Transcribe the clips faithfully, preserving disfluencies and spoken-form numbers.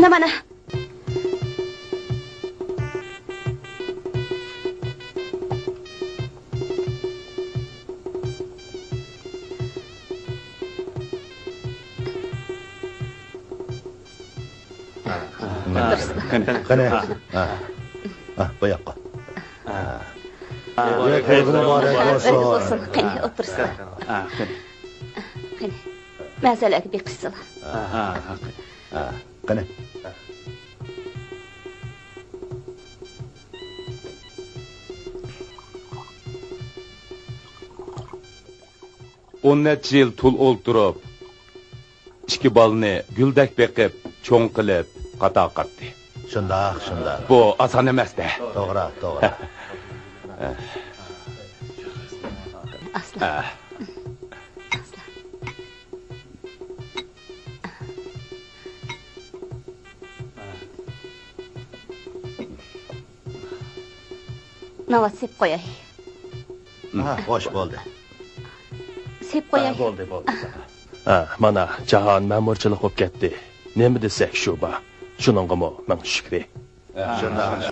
مانا، مانا. قېنى. قېنى. ھە. ھە، بۇ ياققا. ھە. ھە. ھە، قېنى، ئولتۇرسىلا. ھە، قېنى. قېنى. مەزەلەرگە بېقىشسىلا. ھە، ھە، قېنى. ھە، قېنى. ئون نەچچە يىل تۇل ئولتۇرۇپ، ئىككى بالىنى گۈلدەك بېقىپ، چوڭ قىلىپ، قاتارغا قاتتى. شۇنداق، شۇنداق. بۇ ئاسان ئەمەس-دە. توغرا، توغرا. ئاسلا. ئاسلا. ناۋات سېپ قوياي. ھا، خوش بولدى. سېپ قوياي. ھا، بولدى، بولدى. ھا، مانا، جاھان مەمۇرچىلىق بولۇپ كەتتى. نېمە دېسەك شۇ بار. شۇنىڭغىمۇ مىڭ شۈكرى. شۇنداق.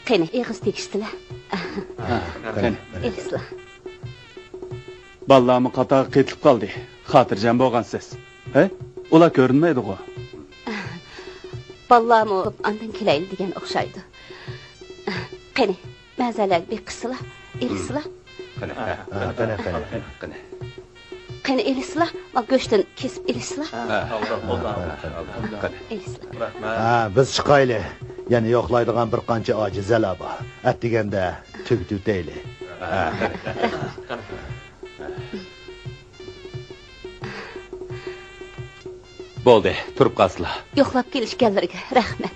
قېنى، ئېغىز تېگىشسىلە. قېنى. ئېلىسىلا. بالىلارمۇ قاتارغا قېتىلىپ قالدى. خاتىرجەم بولغانسىز. ھەي، ئۇلار كۆرۈنمەيدىغۇ؟ بالىلارمۇ ئاندىن كېلەيلى دېگەن ئوخشايدۇ. قېنى، مەزەلەرگە بېقىشسىلا، ئېلىشسىلا. قېنى، ھە، قېنى، قېنى. قېنى، ئېلىشسىلا، ما گۆشتىن كېسىپ ئېلىشسىلا. ھە، ئالدى، ئالدى، ئالدى. قېنى. ئېلىشسىلا. ھە، بىز چىقايلى. يەنە يوقلايدىغان بىر قانچە ئاجىزەلەر بار. ئەتىگەندە تۈگىتىۋېتەيلى. ھە. بولدى، تۇرۇپ قالسىلا. يوقلاپ كېلىشكەنلىرىگە رەھمەت.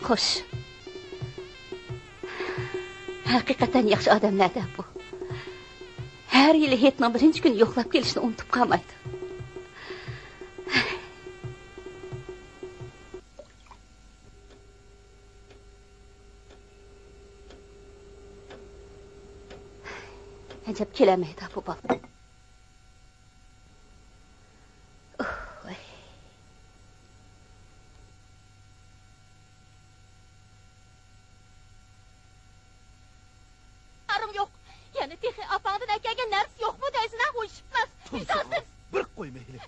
خوش. ھەقىقەتەن ياخشى ئادەملەر-دە بۇ. ھەر يىلى ھېيتنىڭ بىرىنچى كۈنى يوقلاپ كېلىشنى ئۇنتۇپ قالمايدۇ. ئەجەب كېلەلمەيدۇ بۇ بالا. ئارام يوق. يەنە تېخى ئاپاڭدىن ئەكەلگەن نەرسە يوقمۇ دەيسىنا؟ ھوشماس. تۇرساڭ، ۋىجدانسىز. بىر قويمايلى.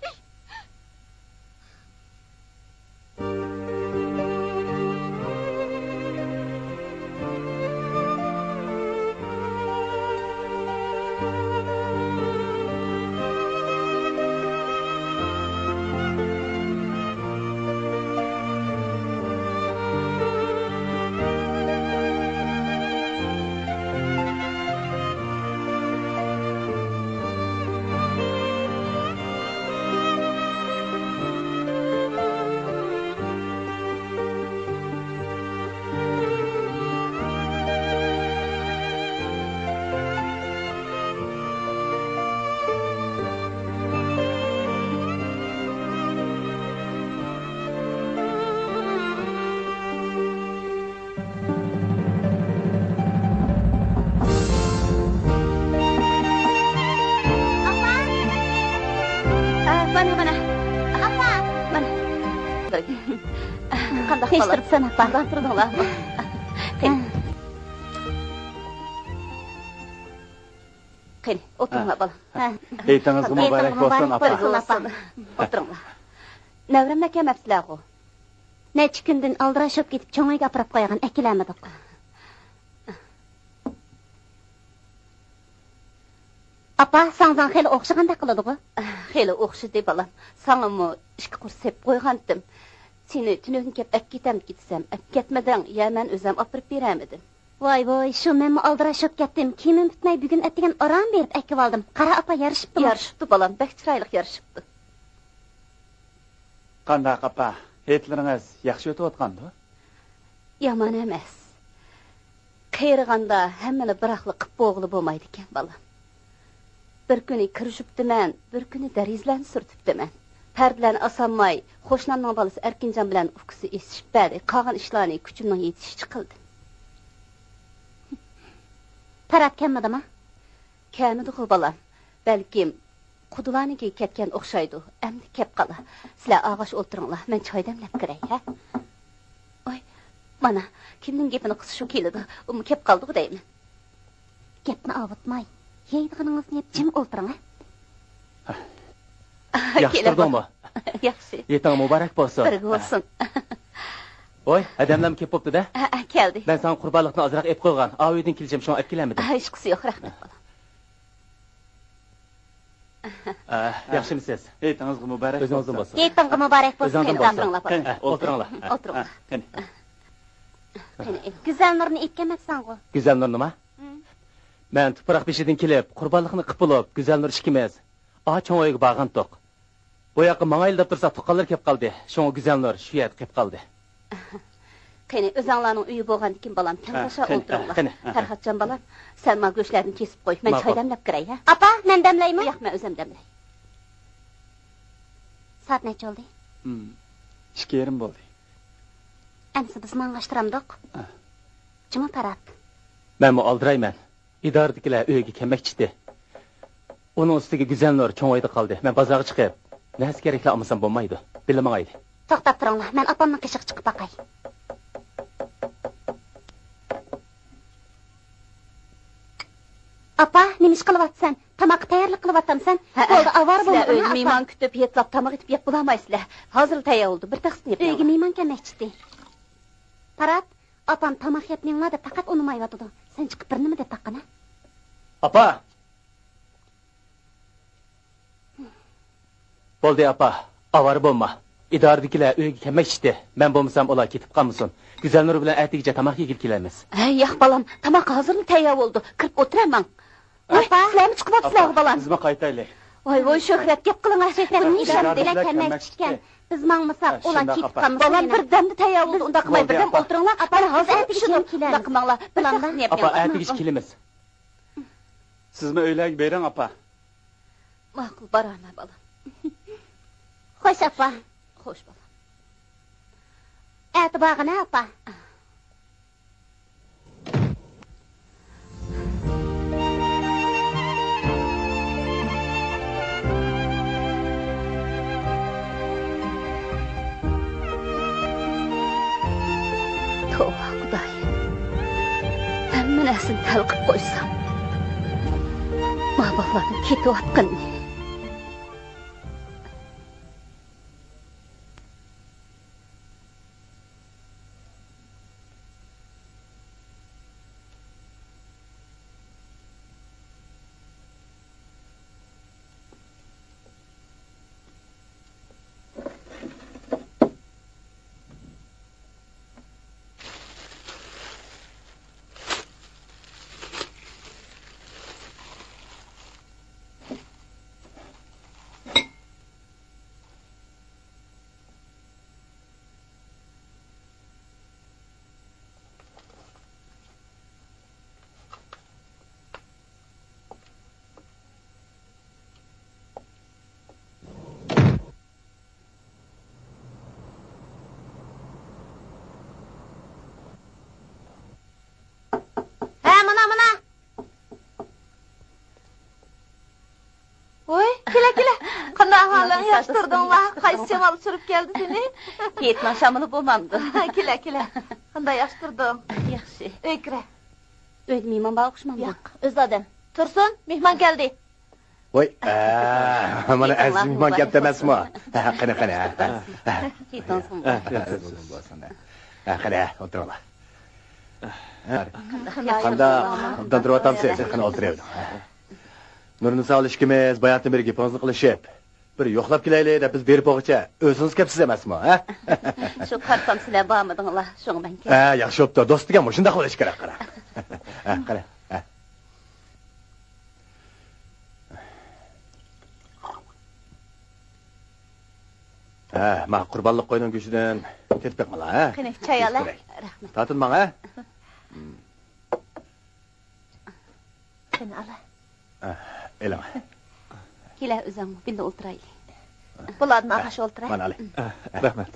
ئاپا! ئا، مانا، مانا. ئاپا! مانا. قانداق ھېچ بالا؟ تۇرۇپسەن، ئاپا. قانداق تۇردۇڭلار؟ قېنى. قېنى، ئولتۇرۇڭلار، بالام. ھېيتىڭىز مۇبارەك بولسۇن، ئاپا. بولسۇن، ئاپا. ئولتۇرۇڭلار. نەۋرەمنى ئەكەلمەپسىلەرغۇ؟ نەچچە كۈندىن ئالدىراش بولۇپ كېتىپ، چوڭ ئۆيگە ئاپىرىپ قويغان، ئەكېلەلمىدۇق. ئاپا، ساڭزاڭ خېلى ئوخشىغاندەك قىلىدىغۇ؟ خېلى ئوخشىدى، بالام. ساڭىمۇ ئىككى قۇر سېپ قويغانتىم. سېنى تۈنۈگۈن كەپ ئەپ كېتەمدىكى دېسەم، ئەپ كەتمىدىڭ. يا، مەن ئۆزۈم ئاپىرىپ بېرەمىدىم. ۋاي ۋوي، شۇ مەنمۇ ئالدىراش بوپ كەتتىم. كىيىمىم پۈتمەي بۈگۈن ئەتىگەن ئاران بېرىپ ئەكىۋالدىم. قارا ئاپا، يارىشىپتىمۇ؟ يارىشىپتۇ، بالام، بەك چىرايلىق يارىشىپتۇ. قانداق ئاپا، ھېيتلىرىڭىز ياخشى ئۆتۈۋاتقاندۇ؟ يامان ئەمەس. قېرىغاندا ھەممىنى بىراقلا قىپ بولغىلى بولمايدىكەن، بالام. بىر كۈنى كىر يۇيۇپتىمەن، بىر كۈنى دېرىزىلەرنى سۈرتۈپتىمەن. پەردىلەرنى ئاسانماي، قوشنامنىڭ بالىسى ئەركىنجان بىلەن ئۇكىسى ئېسىشىپ بەردى. قالغان ئىشلارنى كۈچۈمنىڭ يېتىشىچە قىلدىم. پەرھات كەلمىدىما؟ كەلمىدىغۇ، بالام. بەلكىم قۇدىلارنىڭكىگە كەتكەن ئوخشايدۇ. ئەمدى كەپ قالا. سىلەر ئاغاش ئولتۇرۇڭلار، مەن چاي دەملەپ كىرەي، ھە؟ ئوي، مانا، كىمنىڭ گېپىنى قىلسا شۇ كېلىدۇ. ئۇمۇ كەپ قالدىغۇ دەيمەن. گەپنى ئاۋۇتماي، يەيدىغىنىڭىزنى يەپ جىم ئولتۇرۇڭ، ھە؟ ياخشى كېلىڭلار. تۇردۇڭمۇ؟ ياخشى. ھېيتىڭ مۇبارەك بولسۇن. بىرگە بولسۇن. ۋاي، ھەدەملەرمۇ كېلىپ بوپتۇ-دە. ھە، ھە، كەلدى. مەن ساڭا قۇربانلىقنى ئازراق ئېلىپ قويغان. ئاۋۇ ئۆيدىن كېلىشىم، شۇڭا ئەپ كېلەلمىدىم. ھە، ھېچقىسى يوق، رەھمەت، بالام. ئە، ياخشىمۇسىز؟ ھېيتىڭىزغا مۇبارەك بولسۇن. ئۆزىڭىزدىن بولسۇن. ھېيتىڭغا مۇبارەك بولسۇن. ئۆزىڭىزدىن بولسۇن. ئولتۇرۇڭلار، قېنى، ئولتۇرۇڭلار. ئولتۇرۇڭلار. قېنى. قېنى، گۈزەلنۇرنى ئېيتكەنمەپسەنغۇ؟ گۈزەلنۇرنىما؟ مەن تۇپراق بېشىدىن كېلىپ، قۇربانلىقنى قىپ بولۇپ، گۈزەلنۇر ئىككىمىز ئا چوڭ ئۆيگە بارغانتۇق. بۇ ياققا ماڭايلى دەپ تۇرسا، تۇغقانلىرى كېلىپ قالدى. شۇڭا گۈزەلنۇر شۇ يەردە قېلىپ قالدى. قېنى، ئۆزەڭلارنىڭ ئۆيى بولغاندىكىن، بالام، تەڭداشا ئولتۇرۇڭلار. قېنى، قېنى. پەرھاتجان بالام، سەن ما گۆشلەردىن كېسىپ قوي، مەن چاي دەملەپ كىرەي، ھە؟ ئاپا، مەن دەملەيمۇ؟ ياق، مەن ئۆزۈم دەملەي. سائەت نەچچە بولدى؟ ئىككى يېرىم بولدى. ئەمسە بىز ماڭغاچ تۇرامدۇق؟ جۇمۇ پەرھات. مەنمۇ ئالدىرايمەن. ئىدارىدىكىلەر ئۆيگە كەلمەكچىتى. ئۇنىڭ ئۈستىگە گۈزەلنۇر چوڭ ئۆيدە قالدى. مەن بازارغا چىقىپ، نەرسە كېرەكلەر ئالمىسام بولمايدۇ. بىللە ماڭايلى. توختاپ تۇرۇڭلار، مەن ئاپامنىڭ قېشىغا چىقىپ باقاي. ئاپا، نېمە ئىش قىلىۋاتىسەن؟ تاماققا تەييارلىق قىلىۋاتامسەن؟ ھەئە. بولدى، ئاۋارە بولمىغىنا، ئاپا. سىلەر ئۆيدە مېھمان كۈتۈپ، ھېيتلاپ تاماق ئېتىپ يەپ بولالمايسىلەر. ھازىرلا تەييار بولدى، بىر تەخسىنى يەپ ئۆيگە مېھمان كەلمەكچىتى. پەرھات، ئاپام تاماق يەپ مېڭىڭلار دەپ پەقەت ئۇنىمايۋاتىدۇ. سەن چىقىپ بىر نېمە دەپ باققىنا. ئاپا! بولدى، ئاپا، ئاۋارە بولما. ئىدارىدىكىلەر ئۆيگە كەلمەكچىتى. مەن بولمىسام، ئۇلار كېتىپ قالمىسۇن. گۈزەلنۇر بىلەن ئەتىگىچە تاماق يېگىلى كېلەرمىز. ھەي، ياق، بالام، تاماق ھازىرلا تەييار بولىدۇ. كىرىپ ئولتۇرە ماڭ. ۋاي، ئاپا! سىلەرمۇ چىقىۋاتىسىلەرغۇ، بالام. بىزمۇ قايتايلى. ۋاي، ۋاي، شۆھرەت، گەپ قىلىڭە. شۆھرەت، بۇ نېمە ئىش ئەمدى؟ ئىدارىدىكىلەر كەلمەكچىكەن. بىز ماڭمىساق، ئۇلار كېتىپ قالمىسۇن. بالام، بىردەمدە تەييار بولىدۇ، ئۇنداق قىلماي، بىردەم ئولتۇرۇڭلار. ئاپا، ھازىر پىشىدۇ. ئۇنداق قىلماڭلار. بىر تەخسىنى يەپ. ئاپا، ئەتىگىچە كېلىمىز. سىزمۇ ئۆيلەرگە بېرىڭ، ئاپا. ماقۇل، بارارمەن، بالام. خوش، ئاپا. خوش، بالام. ئەتە بارغىنا، ئاپا. توۋا، خۇدايىم. ھەممە نەرسىنى تەل قىپ قويسام، ما بالىلارنىڭ كېتىۋاتقىنىنى. ھە، مانا، مانا. ۋوي، كېلە، كېلە. قانداق ئەھۋالىڭ؟ ياخشى تۇردۇڭلا؟ قايسى شامال ئۇچۇرۇپ كەلدى سېنى؟ ھېيتنىڭ شامىلى بولمامدۇ؟ كېلە، كېلە. قانداق، ياخشى تۇردۇڭ؟ ياخشى. ئۆيگە كىرە. ئۆيدە مېھمان بار ئوخشىمامدۇ؟ ياق، ئۆز ئادەم. تۇرسۇن، مېھمان كەلدى. ۋوي، ئە، مانا ئەزىز مېھمان كەپتۇ ئەمەسمۇ؟ ھە، قېنى، قېنى، ھە، ھە، ھە. ھېيتىڭىز مۇبارەك. ھە، قېنى، ئولتۇرۇڭلار. قانداق، ئوبدان تۇرۇۋاتامسىز؟ قېنى، ئولتۇرۇۋېرىڭ. نۇرنىسا ئىككىمىز باياتىن بېرى گېپىڭىزنى قىلىشىپ، بىر يوقلاپ كېلەيلى دەپ بىز بېرىپ بولغۇچە ئۆزىڭىز كەپسىز ئەمەسمۇ، ھە؟ شۇ قارىسام سىلەر بارمىدىڭلار، شۇڭا مەن كەلدىم. ھە، ياخشى بوپتۇ. دوست دېگەن مۇشۇنداق بولۇشى كېرەك، قارا. ھە، قارا، ھە. ھە، ما قۇربانلىق قوينىڭ گۆشىدىن تېتىپ بېقىڭلار، ھە؟ قېنى، چاي ئالا. رەھمەت. تارتىن ماڭا، ھە؟ قېنى، ئالا. ھە، ئېلىڭ. كېلە، ئۆزۈڭ بىللە ئولتۇرايلى. بولادىمۇ ئاغاش ئولتۇراي؟ مانا ئالە. رەھمەت.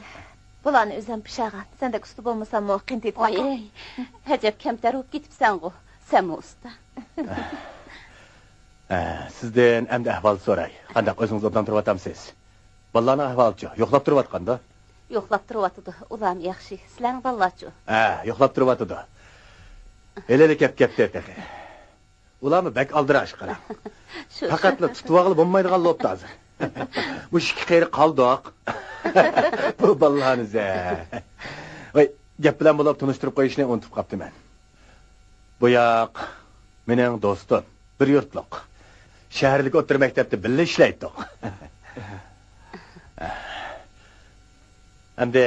بۇلارنى ئۆزۈم پىشارغان. سەندەك ئۇستا بولمىساممۇ قىينىتىپ. ۋاي، ئەجەب كەمتەر بولۇپ كېتىپسەنغۇ. سەنمۇ ئۇستا. ھە، سىزدىن ئەمدى ئەھۋال سوراي. قانداق، ئۆزىڭىز ئوبدان تۇرۇۋاتامسىز؟ بالىلارنىڭ ئەھۋالىچۇ؟ يوقلاپ تۇرۇۋاتقاندۇ؟ يوقلاپ تۇرۇۋاتىدۇ. ئۇلارمۇ ياخشى. سىلەرنىڭ بالىلارچۇ؟ ھە، يوقلاپ تۇرۇۋاتىدۇ. ھېلىلا كەپ كەپتۇ تېخى. ئۇلارمۇ بەك ئالدىراش، قاراڭ. شۇ. پەقەتلا تۇتۇۋالغىلى بولمايدىغانلا بوپتۇ ھازىر. مۇشۇ ئىككى قېرى قالدۇق. بۇ بالىلارنى زە. ۋاي، گەپ بىلەن بولۇپ تونۇشتۇرۇپ قويۇشنى ئۇنتۇپ قاپتىمەن. بۇ ياق مېنىڭ دوستۇم، بىر يۇرتلۇق. شەھەردىكى ئوتتۇرا مەكتەپتە بىللە ئىشلەيتتۇق. ئەمدى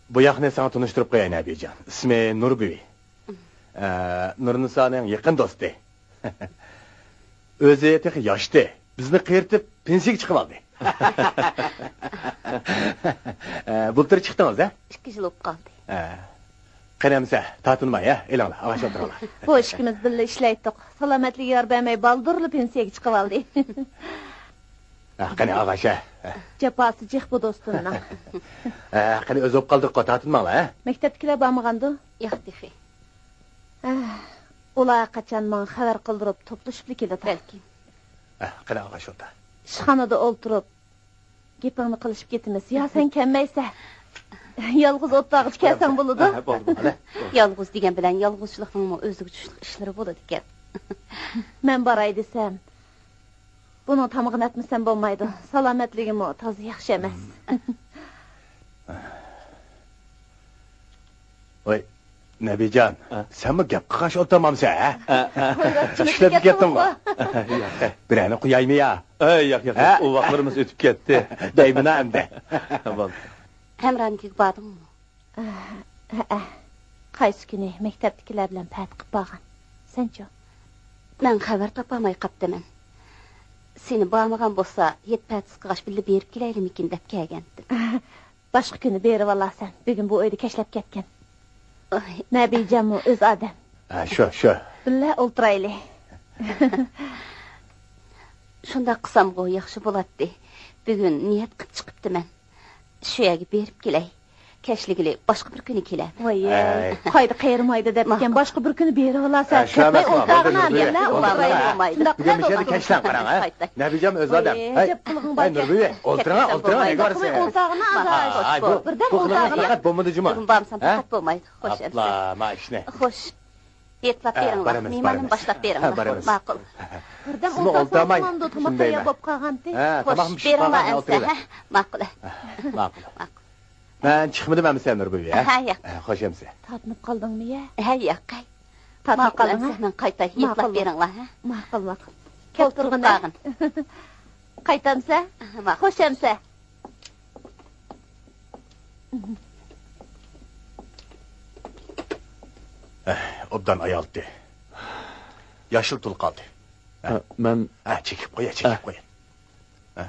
بۇ ياقنى ساڭا تونۇشتۇرۇپ قوياي، نەبىجان. ئىسمى نۇربۈۋى. ئە، نۇرنىسانىڭ يېقىن دوستى. ئۆزى تېخى ياشتى. بىزنى قېرىتىپ، پېنسىيەگە چىقىۋالدى. ئە، بۇلتۇر چىقتىڭىز، ھە؟ ئىككى يىل بولۇپ قالدى. ئە. قېنى ئەمىسە، تارتىنماي، ھە؟ ئېلىڭلار، ئاغاچ ئولتۇرۇڭلار. بۇ ئىككىمىز بىللە ئىشلەيتتۇق. سالامەتلىكى يار بەرمەي، بالدۇرلا پېنسىيەگە چىقىۋالدى. ھە، قېنى ئاغاچ، ھە؟ جاپاسى جىق بۇ دوستۇمنىڭ. ھە، قېنى ئۆز بولۇپ قالدۇققۇ، تارتىنماڭلار، ھە؟ مەكتەپتىكىلەر بارمىغاندۇ؟ ياق تېخى. ئۇلار قاچان ماڭا خەۋەر قىلدۇرۇپ توپلىشىپلا كېلىدۇ. بەلكىم. ھە، قېنى ئاغاچ ئولتۇر. ئىشخانىدا ئولتۇرۇپ گېپىڭنى قىلىشىپ كېتىمىز. يا سەن كەلمەيسەن. يالغۇز ئولتۇرغۇچە كەلسەڭ بولىدۇ. ھە، بولدى، بولدى. يالغۇز دېگەن بىلەن يالغۇزچىلىقنىڭمۇ ئۆزىگە چۈشلۈك ئىشلىرى بولىدىكەن. مەن باراي دېسەم، بۇنىڭ تامىقىنى ئەتمىسەم بولمايدۇ. سالامەتلىكىمۇ تازا ياخشى ئەمەس. ۋاي، نەبىجان، ھە؟ سەنمۇ گەپ قىلغاچ ئولتۇرمامسەن، ھە؟ ھە، ھە. چۈشلەپ كەتتىڭغۇ؟ ياق. بىرەرنى قويايمۇ يا؟ ئەي، ياق، ياق، ھە؟ ئۇ ۋاقىتلىرىمىز ئۆتۈپ كەتتى. دەيمىنا ئەمدى. بولدى. ھەمراھنىڭكىگە باردىڭمۇ؟ ھەئە. قايسى كۈنى مەكتەپتىكىلەر بىلەن پەتە قىپ بارغان. سەنچۇ؟ مەن خەۋەر تاپالماي قاپتىمەن. سېنى بارمىغان بولسا، يەتتە پەتىسى قىلغاچ بىللە بېرىپ كېلەيلىمىكىن دەپ كەلگەنتىم. باشقا كۈنى بېرىۋالارسەن. بۈگۈن بۇ ئۆيدە كەچلەپ كەتكىن. ئوي. نەبىجانمۇ ئۆز ئادەم. ھە، شۇ، شۇ. بىللە ئولتۇرايلى. شۇنداق قىلسامغۇ ياخشى بولاتتى. بۈگۈن نىيەت قىپ چىقىپتىمەن. شۇ يەرگە بېرىپ كېلەي. كەچلىكلى باشقا بىر كۈنى كېلەي. ۋاي، ئەي. قايدا قېرىمايدۇ دەپتىكەن، ماقۇل. باشقا بىر كۈنى بېرىۋالارسەن. ئە، شۇ ئەمەس، كەتمەي ماقۇل، ئولتۇرغىنا، بىر بىللە ئولتۇرغىنا. شۇنداق بۈگۈن مۇشۇ يەردە كەچلەڭ قاراڭ، ھە؟ نەبىجان ئۆز ئادەم. ۋاي، ھەي، ئەجەب قىلىقىڭ باركەن. ھەي، نۇربۈۋى، ئولتۇرۇڭ، ئولتۇرۇڭ، نېگە بارىسىز؟ ئولتۇرغىنا، ھە، ئازراق. ھەي، بۇ، بىردەم بۇ قىلىقىڭىز ئولتۇرغىنا. پەقەت بولمىدى جۇمۇ. بۈگۈن بارمىسام ھە؟ پەقەت بولمايدۇ. خوش ئەمىسە. ئاپلا، ما ئىشنى. خوش. يېتىلەپ ھە، بېرىڭلار. بارىمىز، مېھماننى بارىمىز. باشلاپ بېرىڭلار. ھە، بارىمىز. ماقۇل. بىردەم سىزمۇ ئولتۇرساڭ ئولتۇرماي، بولامدۇ؟ تاماق تەييار بولۇپ قالغانتى. ھە، خوش، تاماقمۇ پىشىپ بېرىڭلار قالغان، ئەمىسە، ئولتۇرۇڭلار. ھە؟ ماقۇل. ھە، ماقۇل. ماقۇل. مەن چىقمىدىم ئەمىسە، نۇربۈۋى، ھە؟ ھە، ياق. ھە، خوش ئەمىسە. تارتىنىپ قالدىڭمۇ يا؟ ھە، ياق. تارتىنىپ قالدىڭ، ھە؟ ماقۇل. ماقۇل. مەن قايتاي، يېتىلەپ بېرىڭلار، ھە؟ ماقۇل، ماقۇل. كەپ تۇرغىنە. قايتامسە؟ ماقۇل. خوش ئەمىسە. ئوبدان ئايالتى. ياشىل تۇل قالدى. ھە، مەن ھە، چېكىپ قويە، چېكىپ قويە. ھە.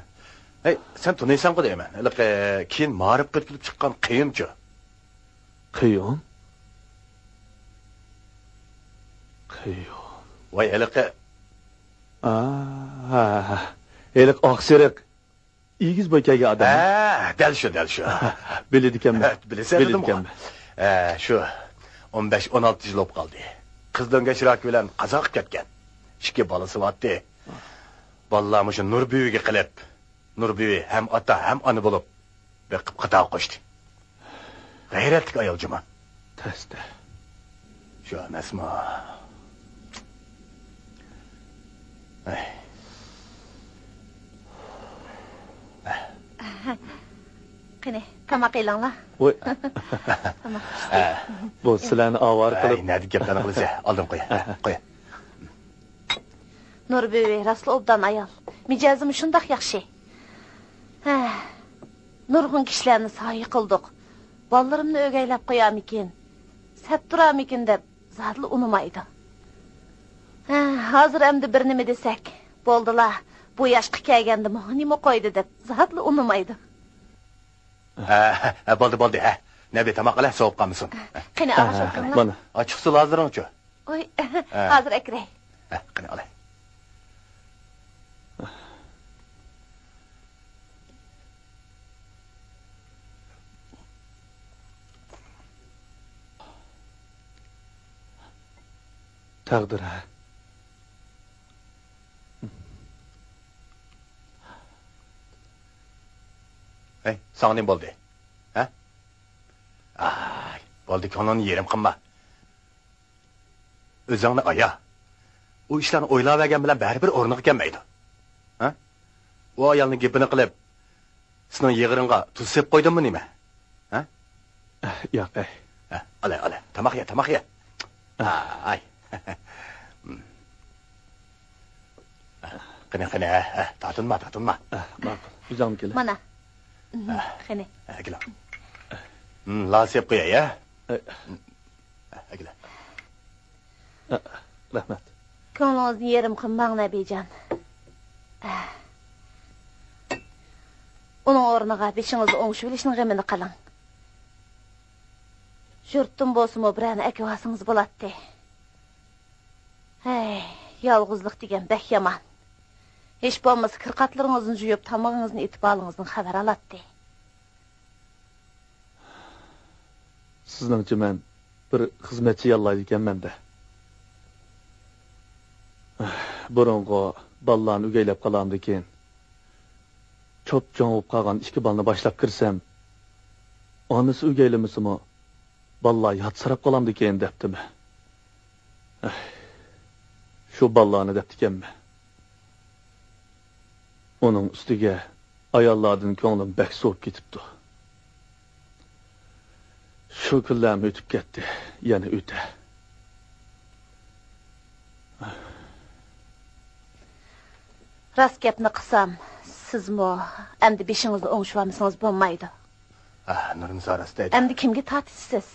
ھەي، سەن تونۇيسەنغۇ دەيمەن. ھېلىقى كېيىن مائارىپقا ئۆتكۈزۈپ چىققان قېيۇمچۇ؟ قېيۇم؟ قېيۇم. ۋاي، ھېلىقى. ئا، ھە، ھە. ھېلىقى ئاق سېرىق. ئېگىز بوي كەلگەن ئادەم. ھە، دەل شۇ، دەل شۇ. بىلىدىكەنمەن. ھە، بىلىسەن دېدىمغۇ. بىلىدىكەنمەن. ھە، شۇ. ئون بەش، ئون ئالتە يىل بولۇپ قالدى. قىز دۆڭگەچ راكى بىلەن قازا قىلىپ كەتكەن. ئىككى بالىسى بارتتى. بالىلار مۇشۇ نۇر بۈۋىگە قېلىپ، نۇر بۈۋى ھەم ئاتا، ھەم ئانا بولۇپ، بېقىپ قاتارغا قوشتى. غەيرەتلىك ئايال جۇمۇ. تەستە. شۇ ئەمەسمۇ؟ ئەي. قېنى، تاماق ئېلىڭلار. ۋوي. تاماق پىشتى. بۇ سىلەرنى ئاۋارە قىلىپ. ئەي، نەدە گەپلەرنى قىلىسەن؟ ئالدىن قوي. قوي. نۇر بۈۋى راستلا ئوبدان ئايال. مىجەزىمۇ شۇنداق ياخشى. ھە، نۇرغۇن كىشىلەرنى سايە قىلدۇق. بالىلىرىمنى ئۆگەيلەپ قويارمىكىن، سەت تۇرارمىكىن دەپ زادىلا ئۇنىمايدۇ. ھە، ھازىر ئەمدى بىر نېمە دېسەك، بولدىلا، بۇ ياشقا كەلگەندىمۇ نېمە قويدى دەپ زادىلا ئۇنىمايدۇ. ھە، ھە، بولدى، بولدى، ھە. نەبى تاماق قىلە، سوۋۇپ قالمىسۇن. قېنى، ئاغاش ئولتۇرۇڭلار. مانا. ئاچچىقسۇ ھازىرىڭچۇ؟ ۋوي، ھازىر ئەكىرەي. ھە، قېنى، ئالاي. تەقدىر، ھە. ھەي، ساڭا نېمە بولدى؟ ھە؟ ئاي، بولدى، كۆڭلۈڭنى يېرىم قىلما. ئۆزۈڭنى ئايا. ئۇ ئىشلارنى ئويلاۋەرگەن بىلەن بەرىبىر ئورنىغا كەلمەيدۇ. ھە؟ ئۇ ئايالنىڭ گېپىنى قىلىپ، سېنىڭ يىغىرىڭغا تۇز سېپىپ قويدۇممۇ نېمە؟ ھە؟ ياق، ئەي. ھە، ئالە، ئالە. تاماق يە، تاماق يە. ئاي. قېنى، قېنى، ھە، ھە، تارتىنما، تارتىنما. ماقۇل. ئۆزۈڭنى كېلە. مانا. قېنى. ھە، كېلە. لا سېپىپ قوياي، ھە؟ ئەي. ھە، كېلە. ئە، رەھمەت. كۆڭلىڭىزنى يېرىم قىلماڭ، نەبىجان. ئۇنىڭ ئورنىغا بېشىڭىزنى ئوڭشىۋېلىشنىڭ غېمىنى قىلىڭ. يۇرتتىن بولسىمۇ بىرەرنى ئەكىۋالسىڭىز بولاتتى. ھەي، يالغۇزلۇق دېگەن بەك يامان. ھېچ بولمىسا كىر-قاتلىرىڭىزنى جۇيۇپ، تامىقىڭىزنى ئېتىپ، ھالىڭىزدىن خەۋەر ئالاتتى. سىزنىڭچە مەن بىر خىزمەتچى ياللايدىكەنمەن-دە. بۇرۇنقى بالىلارنى ئۆگەيلەپ قالامدىكىن، چوپ-چوڭ بولۇپ قالغان ئىككى بالىنى باشلاپ كىرسەم، ئانىسى ئۆگەيلىمىسىمۇ، بالىلار ياتسىراپ قالامدىكىن دەپتىمەن. ئەھ، شۇ بالىلارنى دەپتىكەنمەن. ئۇنىڭ ئۈستىگە ئاياللاردىن كۆڭلۈم بەك سوۋۇپ كېتىپتۇ. شۇ كۈنلەرمۇ ئۆتۈپ كەتتى، يەنە ئۆتە. راست گەپنى قىلسام، سىزمۇ ئەمدى بېشىڭىزنى ئوڭشىۋالمىسىڭىز بولمايدۇ. ئاھ، نۇرنىسا راست دەيدۇ. ئەمدى كىمگە تارتىسىز؟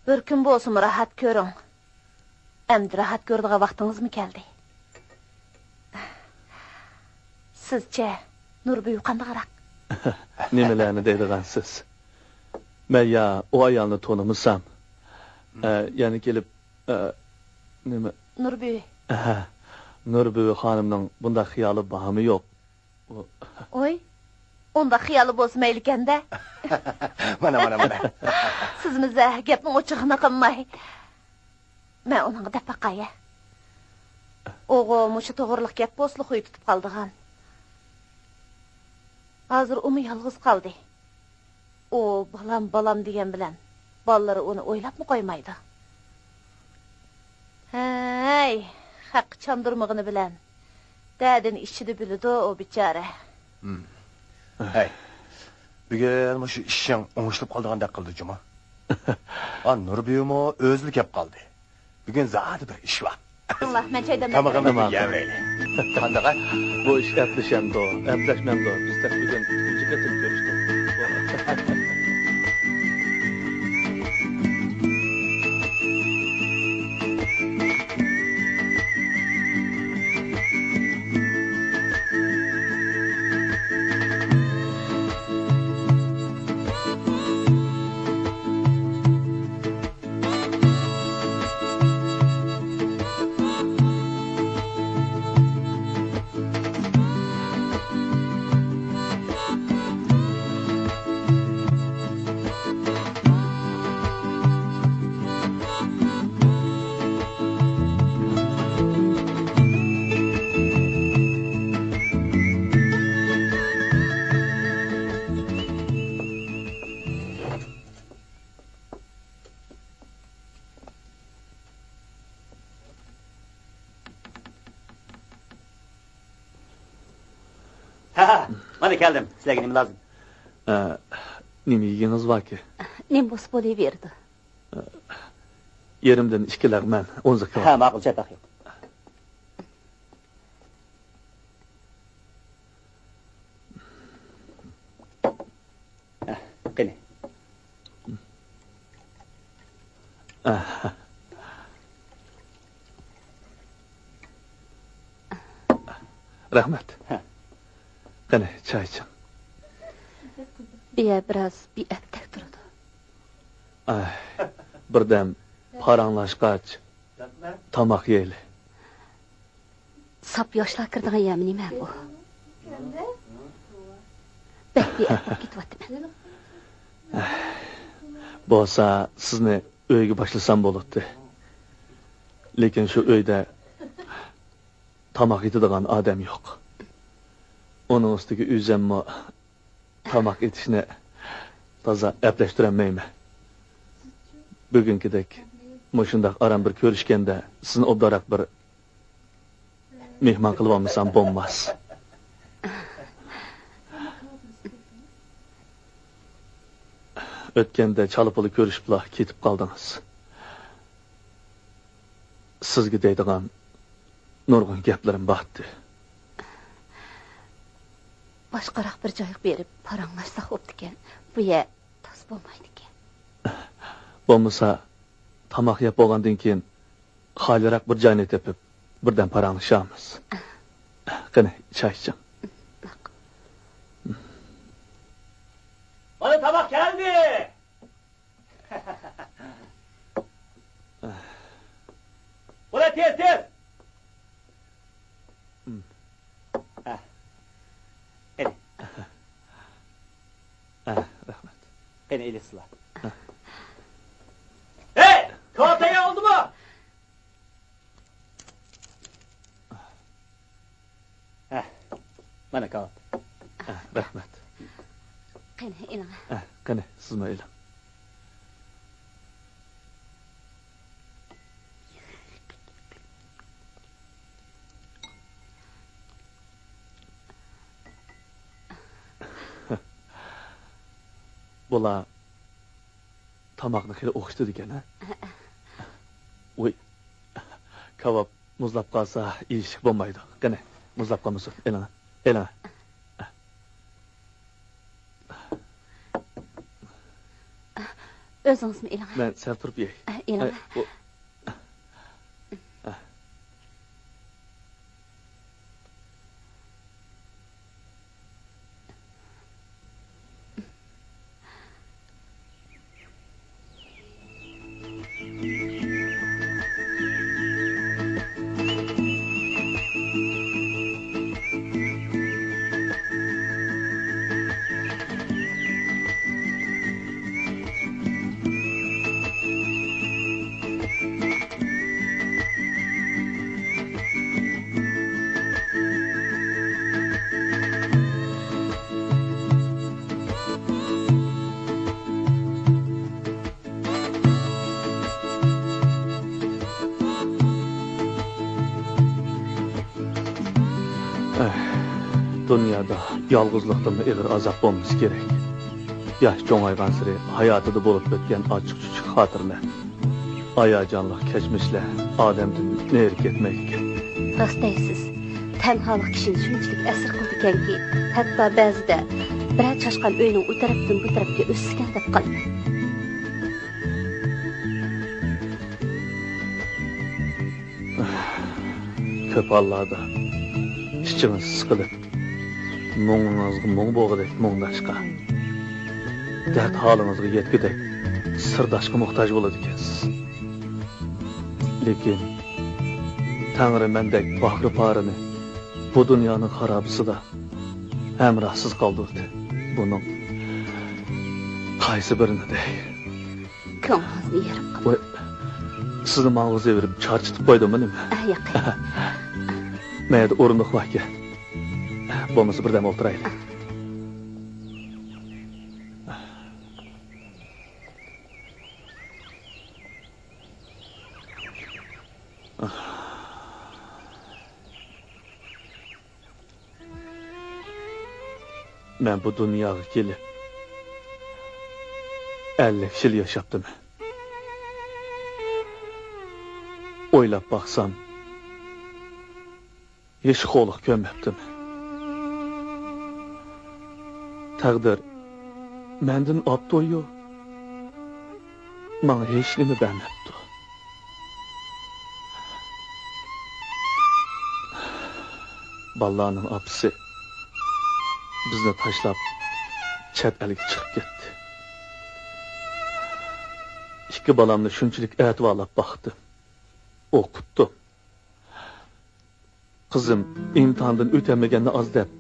بىر كۈن بولسىمۇ راھەت كۆرۈڭ. ئەمدى راھەت كۆرىدىغان ۋاقتىڭىزمۇ كەلدى. سىزچە، نۇربۈۋى قانداقراق؟ نېمىلەرنى دەيدىغانسىز؟ مەن يا ئۇ ئايالنى تونۇمىسام، ئە، يەنە كېلىپ، ئە، نېمە؟ نۇربۈۋى. ئەھە، نۇربۈۋى خانىمنىڭ بۇنداق خىيالى بارمۇ يوق؟ ئۇ ۋوي، ئۇنداق خىيالى بولسا مەيلىكەن-دە. مانا، مانا، مانا. سىزمۇ زەھەر گەپنىڭ ئوچۇقىنى قىلماي. مەن ئۇنىڭغا دەپ باقاي. ئۇغۇ مۇشۇ توغرىلىق گەپ بولسىلا خۇي تۇتۇپ قالىدىغان. ھازىر ئۇمۇ يالغۇز قالدى. ئۇ بالام، بالام دېگەن بىلەن بالىلىرى ئۇنى ئويلاپمۇ قويمايدۇ. ھەي، خەققە چاندۇرمىغىنى بىلەن دەردىنى ئىچىدە بىلىدۇ ئۇ بىچارە. ھەي، بۈگۈن مۇشۇ ئىشىڭ ئوڭشىلىپ قالىدىغاندەك قىلدى جۇمۇ. ئا، نۇربۈۋىمۇ ئۆزىلا كەپ قالدى. بۈگۈن زادى بىر ئىش بار. ماڭلا، مەن چاي دەملەپ تامىقىمىزنى يەۋېلى. قانداق؟ بۇ ئىش ئەپلىشەمدۇ، ئەپلەشمەمدۇ؟ بىز تېخى بۈگۈن تۇنجى قېتىم كۆرۈشتۇق. ھە، ھە، مانا كەلدىم. سىلەرگە نېمە لازىم؟ ئە، نېمە يېگىڭىز باركى؟ نېمە بولسا بولۇۋېرىدۇ. ئە، يېرىمدىن ئىككى لەغمەن، ئونزا كىلو. ھە، ماقۇل، چاتاق يوق. ھە، قېنى. رەھمەت. ھە. قېنى، چاي ئىچىڭ. بىيە بىراز بىئەپتەك تۇرىدۇ. ئاي، بىردەم پاراڭلاشقاچ، تاماق يەيلى. ساپ ياشلار كىرىدىغان يەرمۇ نېمە بۇ؟ بەك بىئەدەپ بولۇپ كېتىۋاتىمەن. بولسا سىزنى ئۆيگە باشلىسام بولاتتى. لېكىن شۇ ئۆيدە تاماق يېتىدىغان ئادەم يوق. ئۇنىڭ ئۈستىگە ئۆزۈممۇ تاماق ئېتىشنى تازا ئەپلەشتۈرەلمەيمەن. بۈگۈنكىدەك مۇشۇنداق ئاران بىر كۆرۈشكەندە سىزنى ئوبدانراق بىر مېھمان قىلىۋالمىسام بولماس. ئۆتكەندە چالا-پۇلا كۆرۈشۈپلا كېتىپ قالدىڭىز. سىزگە دەيدىغان نۇرغۇن گەپلىرىم بارتتى. باشقىراق بىر جايغا بېرىپ پاراڭلاشساق بوپتىكەن. بۇ يەر تاس بولمايدىكەن. بولمىسا، تاماق يەپ بولغاندىن كېيىن خالىيراق بىر جاينى تېپىپ، بىردەم پاراڭلىشارمىز. قېنى، چاي ئىچىڭ. مانا تاماق كەلدى! بولە، تېز، تېز! ھە. قېنى. ھە، رەھمەت. قېنى، ئېلىشسىلا. ھە. ھەي! كاۋاپ تەييار بولدىمۇ؟ ھە. مانا كاۋاپ. ھە، رەھمەت. قېنى، ئېلىڭ. ھە، قېنى، سىزمۇ ئېلىڭ. بۇلار تاماقنى خېلى ئوخشىتىدىكەن، ھە؟ ۋۇي، كاۋاپ مۇزلاپ قالسا يېيىشلىك بولمايدۇ. قېنى، مۇزلاپ قالمىسۇن. ئېلىڭ، ئېلىڭ. ئۆزىڭىزمۇ ئېلىڭ. مەن سەل تۇرۇپ يەي. ئېلىڭ. ئەي، ئۇ- ئەھ، دۇنيادا يالغۇزلۇقتىنمۇ ئېغىر ئازاب بولمىسا كېرەك. ياش چوڭايغانسېرى ھاياتىدا بولۇپ ئۆتكەن ئاچچىق-چۈچۈك خاتىرىلەر، ھاياجانلىق كەچمىشلەر ئادەمدىن نېرى كەتمەيدىكەن. راست دەيسىز، تەنھالىق كىشىنى شۇنچىلىك ئەسىر قىلىدىكەنكى، ھەتتا بەزىدە بىرەر چاشقان ئۆينىڭ ئۇ تەرەپتىن بۇ تەرەپكە ئۆتسىكەن دەپ قالىمەن. كۆپ ھاللاردا ئىچىڭىز سىقىلىپ، مۇڭىڭىزغا مۇڭ بولغۇدەك مۇڭداشقا، دەرد ھالىڭىزغا يەتكۈدەك سىرداشقا موھتاج بولىدىكەنسىز. لېكىن تەڭرى مەندەك باھرى پارىنى بۇ دۇنيانىڭ خارابىسىدا ھەمراھسىز قالدۇردى. بۇنىڭ قايسى بىرىنى دەي؟ كۆڭلىڭىزنى يېرىم قىلىڭ. ۋاي، سىزنى ماڭغۇزۇۋېرىپ چارچىتىپ قويدۇممۇ نېمە؟ ئە، ياق. مەيەردە ئورۇندۇق باركەن. بولمىسا بىردەم ئولتۇرايلى. مەن بۇ دۇنياغا كېلىپ ئەللىك يىل ياشاپتىمەن. ئويلاپ باقسام، ھېچ خورلۇق كۆرمەپتىمەن. تەقدىر مەندىن ئاپتۇ-يۇ، ماڭا ھېچنېمە بەرمەپتۇ. بالىلارنىڭ ئاپىسى بىزنى تاشلاپ چەت ئەلگە چىقىپ كەتتى. ئىككى بالامنى شۇنچىلىك ئەتىۋارلاپ باقتىم، ئوقۇتتۇم. قىزىم ئىمتىھاندىن ئۆتەلمىگەننى ئاز دەپ،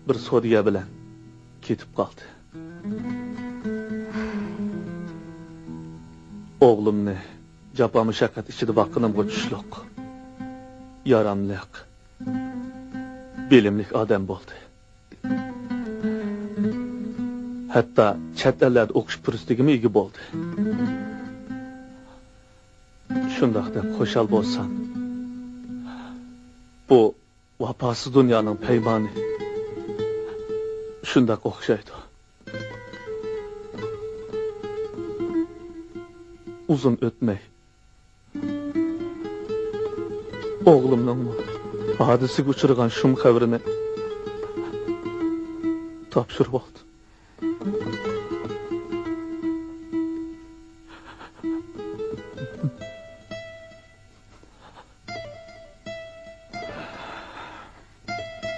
بىر سودىگەر بىلەن كېتىپ قالدى. ئوغلۇمنى جاپا-مۇشەققەت ئىچىدە باققىنىمغا چۈشلۈق، ياراملىق، بىلىملىك ئادەم بولدى. ھەتتا چەت ئەللەردە ئوقۇش پۇرسىتىگىمۇ ئىگە بولدى. شۇنداق دەپ خۇشال بولسام، بۇ ۋاپاسىز دۇنيانىڭ پەيمانى شۇنداق ئوخشايدۇ. ئۇزۇن ئۆتمەي، ئوغلۇمنىڭمۇ ھادىسىگە ئۇچرىغان شۇم خەۋىرىنى تاپشۇرۇۋالدىم.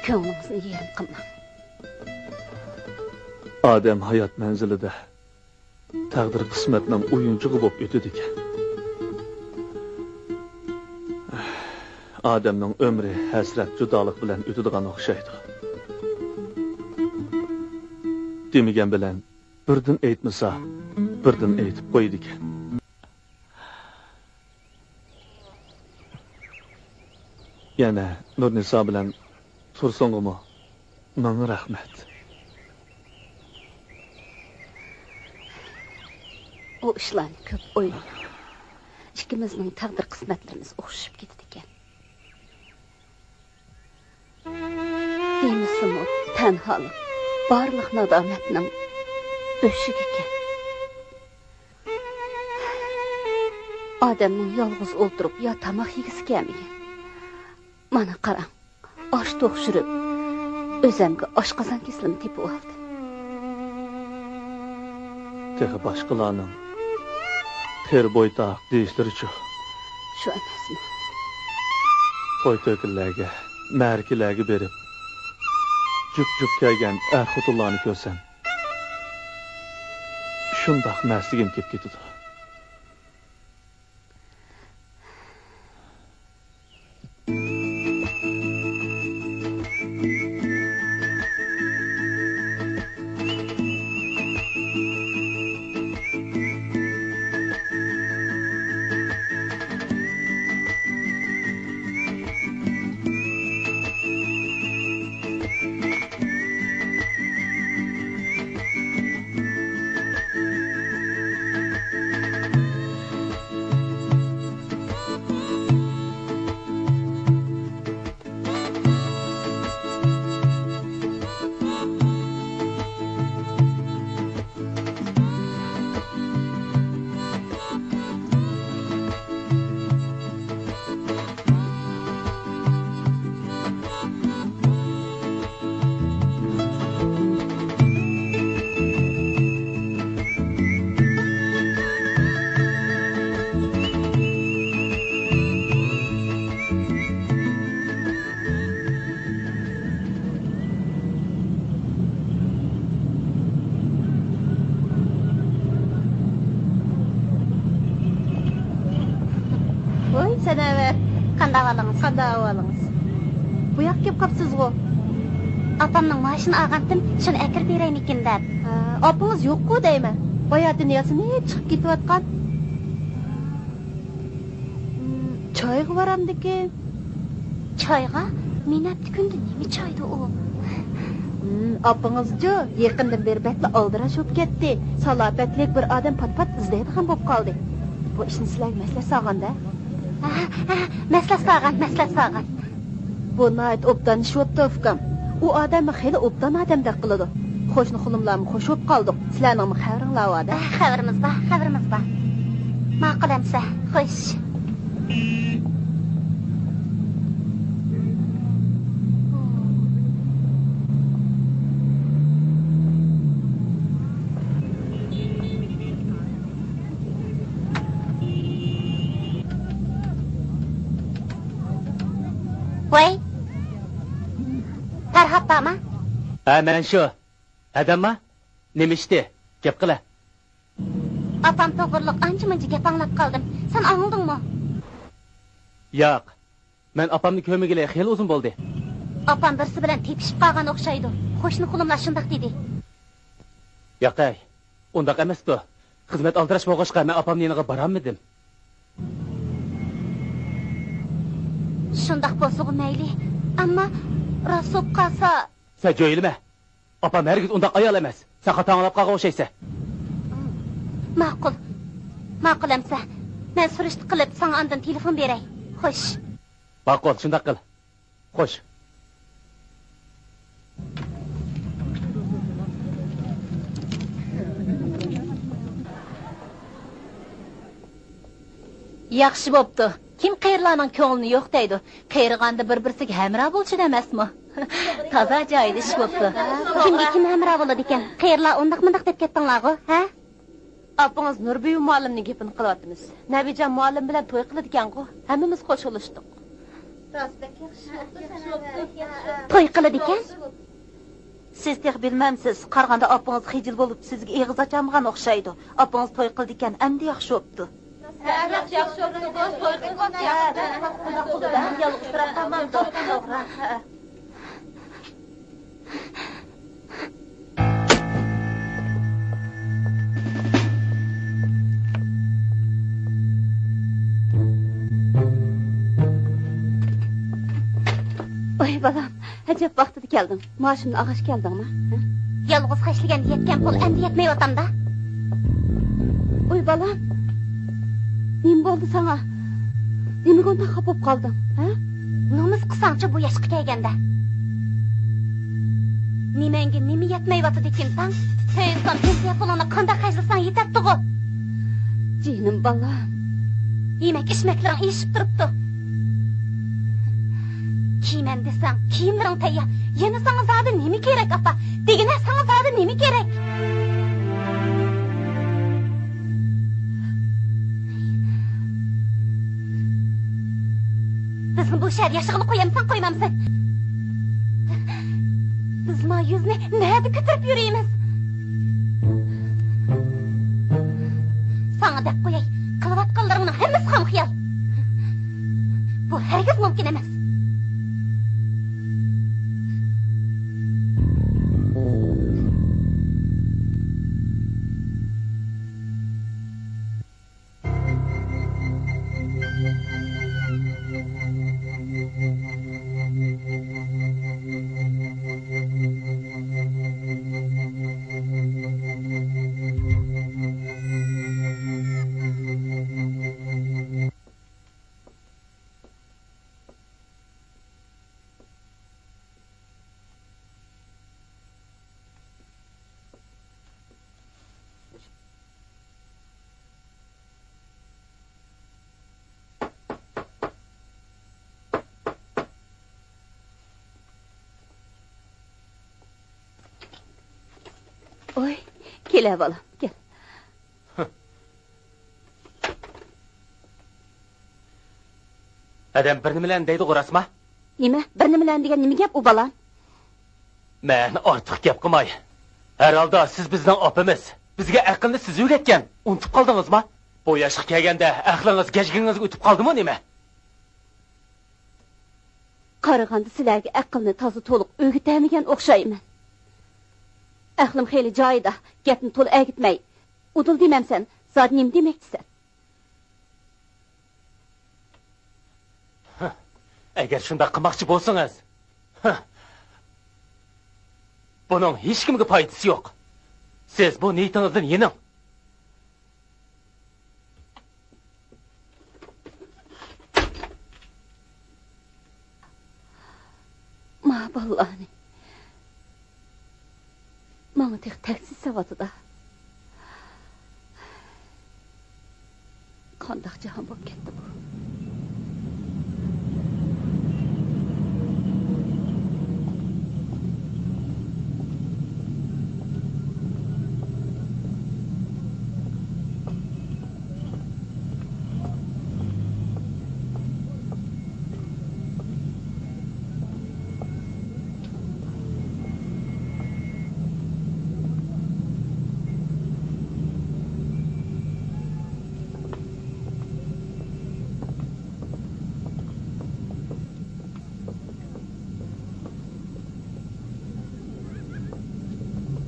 كۆڭلىڭىزنى يېرىم قىلماڭ. ئادەم ھايات مەنزىلىدە تەقدىر قىسمەتنىڭ ئويۇنچۇقى بولۇپ ئۆتىدىكەن. ئادەمنىڭ ئۆمرى ھەسرەت، جۇدالىق بىلەن ئۆتىدىغان ئوخشايدۇ. دېمىگەن بىلەن بىردىن ئېيتمىسا، بىردىن ئېيتىپ قويىدىكەن. يەنە نۇرنىسا بىلەن تۇرسۇنغىمۇ مىڭ رەھمەت. ئۇ ئىشلارنى كۆپ ئويلىماڭ. ئىككىمىزنىڭ تەقدىر قىسمەتلىرىمىز ئوخشىشىپ كېتىدىكەن. دېمىسىمۇ، تەنھالىق بارلىق نادامەتنىڭ بۆشۈكى ئىكەن. ئادەمنىڭ يالغۇز ئولتۇرۇپ يا تاماق يېگۈسى كەلمىگەن. مانا قاراڭ، ئاش توقۇشۇرۇپ، ئۆزەمگە ئاشقازان كېسىلىمۇ تېپىۋالدىم. تېخى باشقىلارنىڭ قېرى بويتاق دېيىشلىرىچۇ؟ شۇ ئەمەسمۇ؟ توي-تۆكۈنلەرگە، مەرىكىلەرگە بېرىپ، جۈپ-جۈپ كەلگەن ئەر-خوتۇنلارنى كۆرسەم، شۇنداق مەستلىكىم كېلىپ كېتىدۇ. ۋوي، سەنەۋەر. قانداق ئەھۋالىڭىز؟ قانداق ئەھۋالىڭىز؟ بۇ ياققا كېلىپ قاپسىزغۇ؟ ئاپامنىڭ مائاشىنى ئالغانتىم، شۇنى ئەكىرىپ بېرەيمىكىن دەپ. ھە، ئاپىڭىز يوققۇ دەيمەن. باياتىن ياسىنىپ چىقىپ كېتىۋاتقان. چايغا بارامدىكىن؟ چايغا؟ مېنى ئەپتى كۈندە نېمە چايدۇ ئۇ؟ ھىم، ئاپىڭىزچۇ، يېقىندىن بېرى بەكلا ئالدىراش بولۇپ كەتتى. سالاپەتلىك بىر ئادەم پات-پات ئىزدەيدىغان بولۇپ قالدى. بۇ ئىشنى سىلەرگە مەسلىھەت سالغان-دە. ھە، ھە، مەسلىھەت سالغان، مەسلىھەت سالغان. بۇ ناھايىتى ئوبدان ئىش بوپتۇ، ئۇكام. ئۇ ئادەممۇ خېلى ئوبدان ئادەمدەك قىلىدۇ. قوشنا خۇلۇملارمۇ خوش بولۇپ قالدۇق. سىلەرنىڭمۇ خەۋىرىڭلار بار-دە. خەۋىرىمىز بار، خەۋىرىمىز بار. ماقۇل ئەمىسە، خوش. ۋاي، پەرھات بارما؟ ھە، مەن شۇ. ھەدەمما؟ نېمە ئىشتى؟ گەپ قىلە. ئاپام توغرۇلۇق ئانچە-مۇنچە گەپ ئاڭلاپ قالدىم. سەن ئاڭلىدىڭمۇ؟ ياق. مەن ئاپامنى كۆرمىگىلى خېلى ئۇزۇن بولدى. ئاپام بىرسى بىلەن تېپىشىپ قالغان ئوخشايدۇ. قوشنا خۇلۇملار شۇنداق دېدى. ياقەي، ئۇنداق ئەمەستۇ. خىزمەت ئالدىراش بولغاچقا، مەن ئاپامنىڭ يېنىغا بارالمىدىم. شۇنداق بولسىغۇ مەيلى. ئەمما راست بولۇپ قالسا. سەن جۆيلىمە. ئاپام ھەرگىز ئۇنداق ئايال ئەمەس. سەن خاتا ئاڭلاپ قالغان ئوخشايسەن. ماقۇل. ماقۇل ئەمسە. مەن سۈرۈشتە قىلىپ ساڭا ئاندىن تېلېفون بېرەي. خوش. ماقۇل، شۇنداق قىل. خوش. ياخشى بوپتۇ. كىم قېرىلارنىڭ كۆڭلىنى يوق دەيدۇ؟ قېرىغاندا بىر-بىرسىگە ھەمراھ بولۇشىدۇ ئەمەسمۇ؟ تازا جايىدا ئىش بوپتۇ. كىمگە كىم ھەمراھ بولىدىكەن؟ قېرىلار ئۇنداق-مۇنداق دەپ كەتتىڭلارغۇ، ھە؟ ئاپىڭىز نۇربۈيۈم مۇئەللىمنىڭ گېپىنى قىلىۋاتىمىز. نەبىجان مۇئەللىم بىلەن توي قىلىدىكەنغۇ، ھەممىمىز خوش بولۇشتۇق. توي قىلىدىكەن؟ سىز تېخى بىلمەمسىز؟ قارىغاندا ئاپىڭىز خىجىل بولۇپ سىزگە ئېغىز ئاچالمىغان ئوخشايدۇ. ئاپىڭىز توي قىلىدىكەن، ئەمدى ياخشى بوپتۇ. ھە، ياخشى بوپتۇ، توي قىلىدىكەن. ھە، يالغۇزراق قالمامدۇ؟ توغرا. ھە. ۋاي بالام، ئەجەب ۋاقتىدا كەلدىڭ. ماشىنىنى ئاغاش كەلدىڭما؟ ھە؟ يالغۇز خەجلىگەندە يەتكەن پۇل ئەمدى يەتمەيۋاتامدا. ۋاي بالام، نېمە بولدى ساڭا؟ نېمىگە ئۇنداق خاپا بولۇپ قالدىڭ، ھە؟ نومۇس قىلساڭچۇ بۇ ياشقا كەلگەندە. نېمەڭگە نېمە يەتمەيۋاتىدىكىن ساڭ؟ تۆت يۈز سوم پېنسىيە پۇلۇڭنى قانداق خەجلىسەڭ يېتەتتىغۇ؟ جېنىم بالام. يېمەك ئىچمەكلىرىڭ ئېشىپ تۇرۇپتۇ. كىيىمەن دېسەڭ، كىيىملىرىڭ تەييار. يەنە ساڭا زادى نېمە كېرەك، ئاپا؟ دېگىنە، ساڭا زادى نېمە كېرەك؟ بىزنى بۇ شەھەردە ياشىغىلى قويامسەن، قويمامسەن؟ بىز ما يۈزنى نەدە كۆتۈرۈپ يۈرىمىز؟ ساڭا دەپ قوياي، قىلىۋاتقانلىرىڭنىڭ ھەممىسى خام خىيال. بۇ ھەرگىز مۇمكىن ئەمەس. ۋوي، كېلە بالام، كېل. ئادەم بىر نېمىلەرنى دەيدىغۇ، راستما؟ نېمە؟ بىر نېمىلەرنى دېگەن نېمە گەپ ئۇ، بالام؟ مەن ئارتۇق گەپ قىلماي. ھەر ھالدا سىز بىزنىڭ ئاپىمىز. بىزگە ئەقىلنى سىز ئۆگەتكەن. ئۇنتۇپ قالدىڭىزما؟ بۇ ياشقا كەلگەندە ئەقلىڭىز گەجگىڭىزگە ئۆتۈپ قالدىمۇ نېمە؟ قارىغاندا سىلەرگە ئەقىلنى تازا تولۇق ئۆگىتەلمىگەن ئوخشايمەن. ئەقلىم خېلى جايىدا، گەپنى تولا ئەگىتمەي، ئۇدۇل دېمەمسەن، زادى نېمە دېمەكچىسەن؟ ھە، ئەگەر شۇنداق قىلماقچى بولسىڭىز، ھە، بۇنىڭ ھېچكىمگە پايدىسى يوق. سىز بۇ نىيىتىڭىزدىن يېنىڭ. ما بالىلارنى ماڭا تېخى تەكسى سېلىۋاتىدۇ. قانداق جاھان بولۇپ كەتتى بۇ؟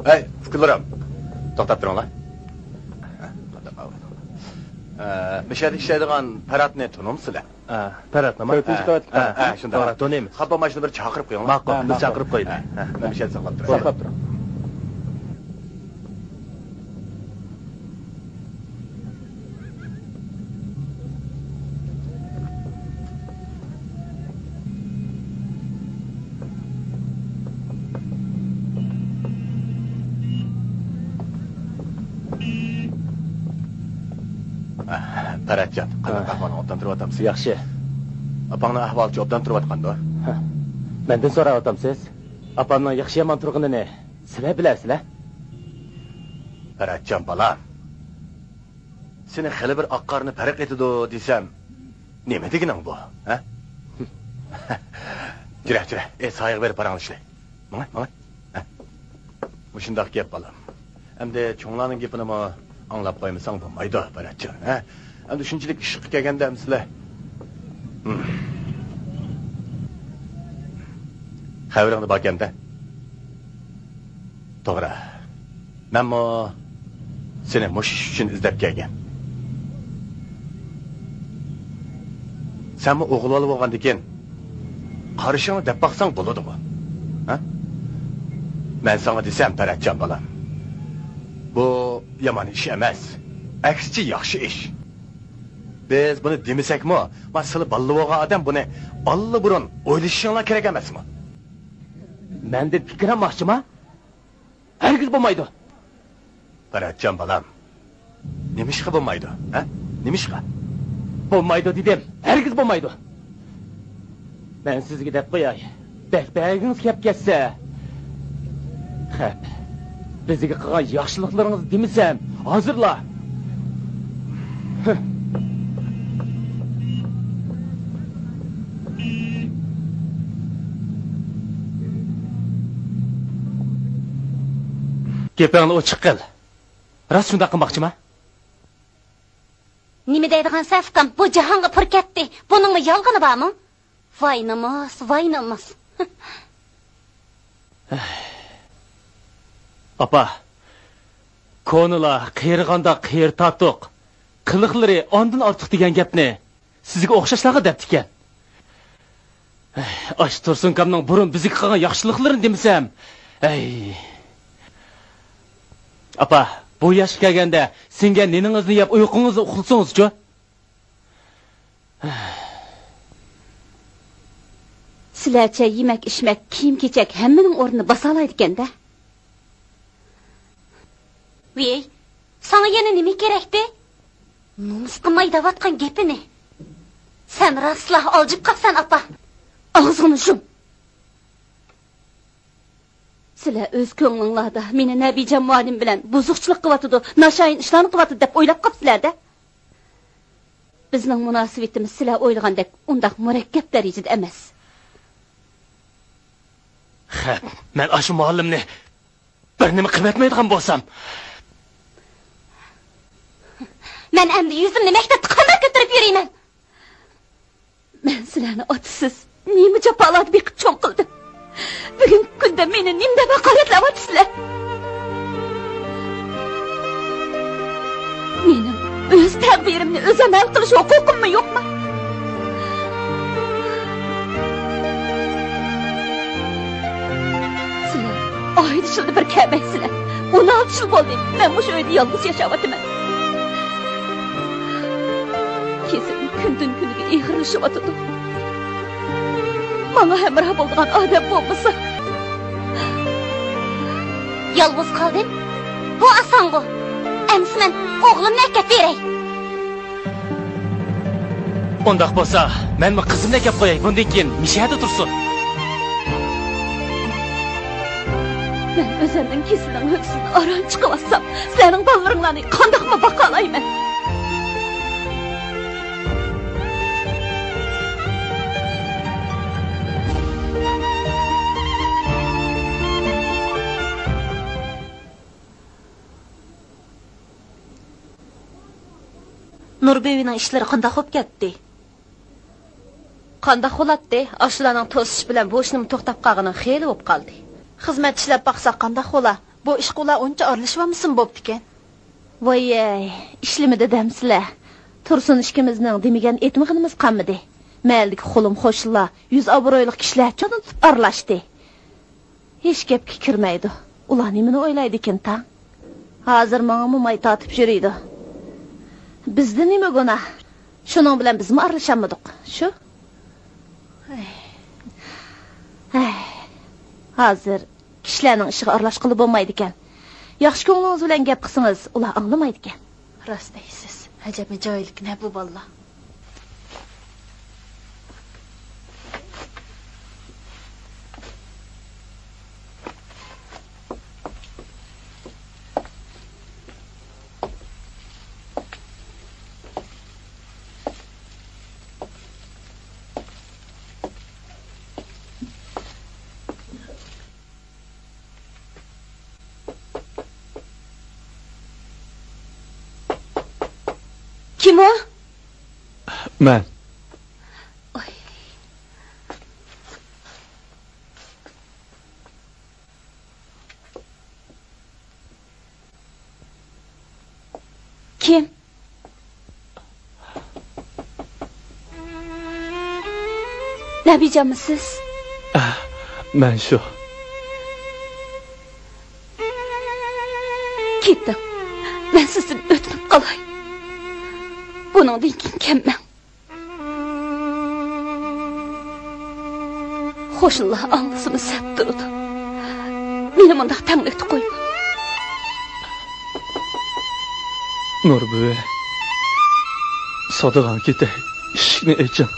ھەي، ئۇكىلىرىم، توختاپ تۇرۇڭلار. ئە، مۇشۇ يەردە ئىشلەيدىغان پەرھاتنى تونۇمسىلەر؟ ھە، پەرھات نېمە؟ تۆتىنچى قەۋەتلىك ھە، قەۋەت. ھە، شۇنداق. توغرا، تونۇيمەن. خاپا، ماشىنىنى بىر چاقىرىپ قويۇڭ. ماقۇل، ھە، بىز ماقۇل. چاقىرىپ قويدۇق. ھە، ھە، مەن مۇشۇ يەردە ساقلاپ تۇراي. ساقلاپ تۇرۇڭ. پەرھاتجان، قانداق ھە. ئەھۋالىڭ؟ ئوبدان تۇرۇۋاتامسەن؟ ياخشى. ئاپاڭنىڭ ئەھۋالىچۇ؟ ئوبدان تۇرۇۋاتقاندۇ؟ ھە. مەندىن سوراۋاتامسىز؟ ئاپامنىڭ ياخشى-يامان تۇرغىنىنى سىلەر بىلەرسىلەر. پەرھاتجان بالام، سېنى خېلى بىر ئاق-قارىنى پەرق ئېتىدۇ دېسەم، نېمە دېگىنىڭ بۇ، ھە؟ جۈرە، جۈرە، ئەي، سايىغا بېرىپ پاراڭلىشايلى. ماڭا، ماڭا. ھە. مۇشۇنداق گەپ، بالام. ئەمدى چوڭلارنىڭ گېپىنىمۇ ئاڭلاپ قويمىساڭ بولمايدۇ، پەرھاتجان، ھە؟ ئەمدى شۇنچىلىك ئىشقا كەلگەندە ئەمسىلە. ھىم. خەۋىرىڭدە باركەن-دە. توغرا. مەنمۇ سېنى مۇشۇ ئىش ئۈچۈن ئىزدەپ كەلگەن. سەنمۇ ئوغۇل بالا بولغاندىكىن، قارىشىڭنى دەپ باقساڭ بولىدىغۇ؟ ھە؟ مەن ساڭا دېسەم، پەرھاتجان بالام، بۇ يامان ئىش ئەمەس. ئەكسىچە ياخشى ئىش. بىز بۇنى دېمىسەكمۇ، ما سىلى بالىلا بولغان ئادەم بۇنى بالىلا بۇرۇن ئويلىشىشىڭلار كېرەك ئەمەسمۇ؟ مەندىن پىكىر ئالماقچىما؟ ھەرگىز بولمايدۇ. پەرھاتجان بالام، نېمىشقا بولمايدۇ، ھە؟ نېمىشقا؟ بولمايدۇ دېدىم، ھەرگىز بولمايدۇ. مەن سىزگە دەپ قوياي، بەك بەرگىڭىز كەپ كەتسە. خەپ، بىزگە قىلغان ياخشىلىقلىرىڭىزنى دېمىسەم، ھازىرلا. گېپىڭنى ئوچۇق قىل. راست شۇنداق قىلماقچىما؟ نېمە دەيدىغانسەن، ئۇكام؟ بۇ جاھانغا پۈر كەتتى. بۇنىڭمۇ يالغىنى بارمۇ؟ ۋاي نومۇس، ۋاي نومۇس. ئاپا، كونىلار «قېرىغاندا قېرى تارتۇق، قىلىقلىرى ئاندىن ئارتۇق» دېگەن گەپنى سىزگە ئوخشاشلارغا دەپتىكەن. ئاش تۇرسۇنكامنىڭ بۇرۇن بىزگە قىلغان ياخشىلىقلىرىنى دېمىسەم. ئەي. ئاپا، بۇ ياشقا كەلگەندە سىڭگەن نېنىڭىزنى يەپ ئۇيقۇڭىزدا ئۇخلىسىڭىزچۇ؟ سىلەرچە يېمەك-ئىچمەك، كىيىم-كېچەك ھەممىنىڭ ئورنىنى باسالايدىكەن-دە. ۋېي، ساڭا يەنە نېمە كېرەكتى؟ نومۇس قىلماي دەۋاتقان گېپىنى. سەن راستلا ئالجىپ قاپسەن، ئاپا. ئاغزىڭنى يۇم! سىلەر ئۆز كۆڭلۈڭلاردا مېنى نەبىجان مۇئەللىم بىلەن بۇزۇقچىلىق قىلىۋاتىدۇ، ناشايان ئىشلارنى قىلىۋاتىدۇ دەپ ئويلاپ قاپسىلەر-دە. بىزنىڭ مۇناسىۋىتىمىز سىلەر ئويلىغاندەك ئۇنداق مۇرەككەپ دەرىجىدە ئەمەس. خەپ، مەن ئاشۇ مۇئەللىمنى بىر نېمە قىلىۋەتمەيدىغان بولسام. مەن ئەمدى يۈزۈمنى مەكتەپتە قانداق كۆتۈرۈپ يۈرىمەن؟ مەن سىلەرنى ئاتىسىز نېمە جاپالاردا بېقىپ چوڭ قىلدىم. بۈگۈنكى كۈندە مېنى نېمە دەپ ھاقارەتلەۋاتىسىلەر؟ مېنىڭ ئۆز تەقدىرىمنى ئۆزۈم ھەل قىلىش ھوقۇقۇممۇ يوقما؟ سىلەر ئائىلە ئىچىدە بىر كەلمەيسىلەر. ئون ئالتە يىل بولدى، مەن مۇشۇ ئۆيدە يالغۇز ياشاۋاتىمەن. كېسىلىم كۈندىن-كۈنگە ئېغىرلىشىۋاتىدۇ. ماڭا ھەمراھ بولىدىغان ئادەم بولمىسا. يالغۇز قالدىم. بۇ ئاسانغۇ. ئەمىسە مەن ئوغلۇمنى ئەكەپ بېرەي. ئۇنداق بولسا، مەنمۇ قىزىمنى ئەكەپ قوياي، بۇندىن كېيىن مىشەدە تۇرسۇن. مەن ئۆزۈمنىڭ كېسىلىنىڭ ھۆكسىدىن ئاران چىقىۋاتسام، سىلەرنىڭ بالىلىرىڭلارنى قانداقمۇ باقالايمەن؟ نۇربىۋىنىڭ ئىشلىرى قانداق بولۇپ كەتتى؟ قانداق بولاتتى؟ ئاشۇلارنىڭ توسۇش بىلەن بۇ ئىشنىمۇ توختاپ قالغىنىغا خېلى بولۇپ قالدى. خىزمەت ئىشلەپ باقساق قانداق بولا؟ بۇ ئىشقا ئۇلار ئۇنچە ئارىلىشىۋالمىسىمۇ بوپتىكەن. ۋايەي، ئىشلىمىدى دەمسىلە. تۇرسۇن ئىككىمىزنىڭ دېمىگەن ئېيتمىغىنىمىز قالمىدى. مەھەللىدىكى خۇلۇم خوشلىلار، يۈز ئابرۇيلۇق كىشىلەر چاڭ تۇتۇپ ئارىلاشتى. ھېچ گەپكە كىرمەيدۇ. ئۇلار نېمىنى ئويلايدىكىن تاڭ؟ ھازىر ماڭىمۇ ماي تارتىپ يۈرىدۇ. بىزدە نېمە گۇناھ؟ شۇنىڭ بىلەن بىزمۇ ئارىلىشالمىدۇق. شۇ. ھەي. ھەي. ھازىر كىشىلەرنىڭ ئىشىغا ئارىلاشقىلى بولمايدىكەن. ياخشى كۆڭلىڭىز بىلەن گەپ قىلسىڭىز، ئۇلار ئاڭلىمايدىكەن. راست دەيسىز. ئەجەبمۇ جاھىلكەن ھە بۇ بالىلار. كىم ئۇ؟ مەن. ئوي. كىم؟ نەبىجانمۇ سىز؟ ئە، مەن شۇ. كېتىڭ. مەن سىزدىن ئۆتۈنۈپ قالاي. بۇنىڭدىن كېيىن كەلمەڭ. قوشنىلار ئاڭلىسىمۇ سەت تۇرىدۇ. مېنى مۇنداق تەڭلىكتە قويما. نۇر بۈۋى، سادىغان كېتەي، ئىشىكنى ئېچىڭ.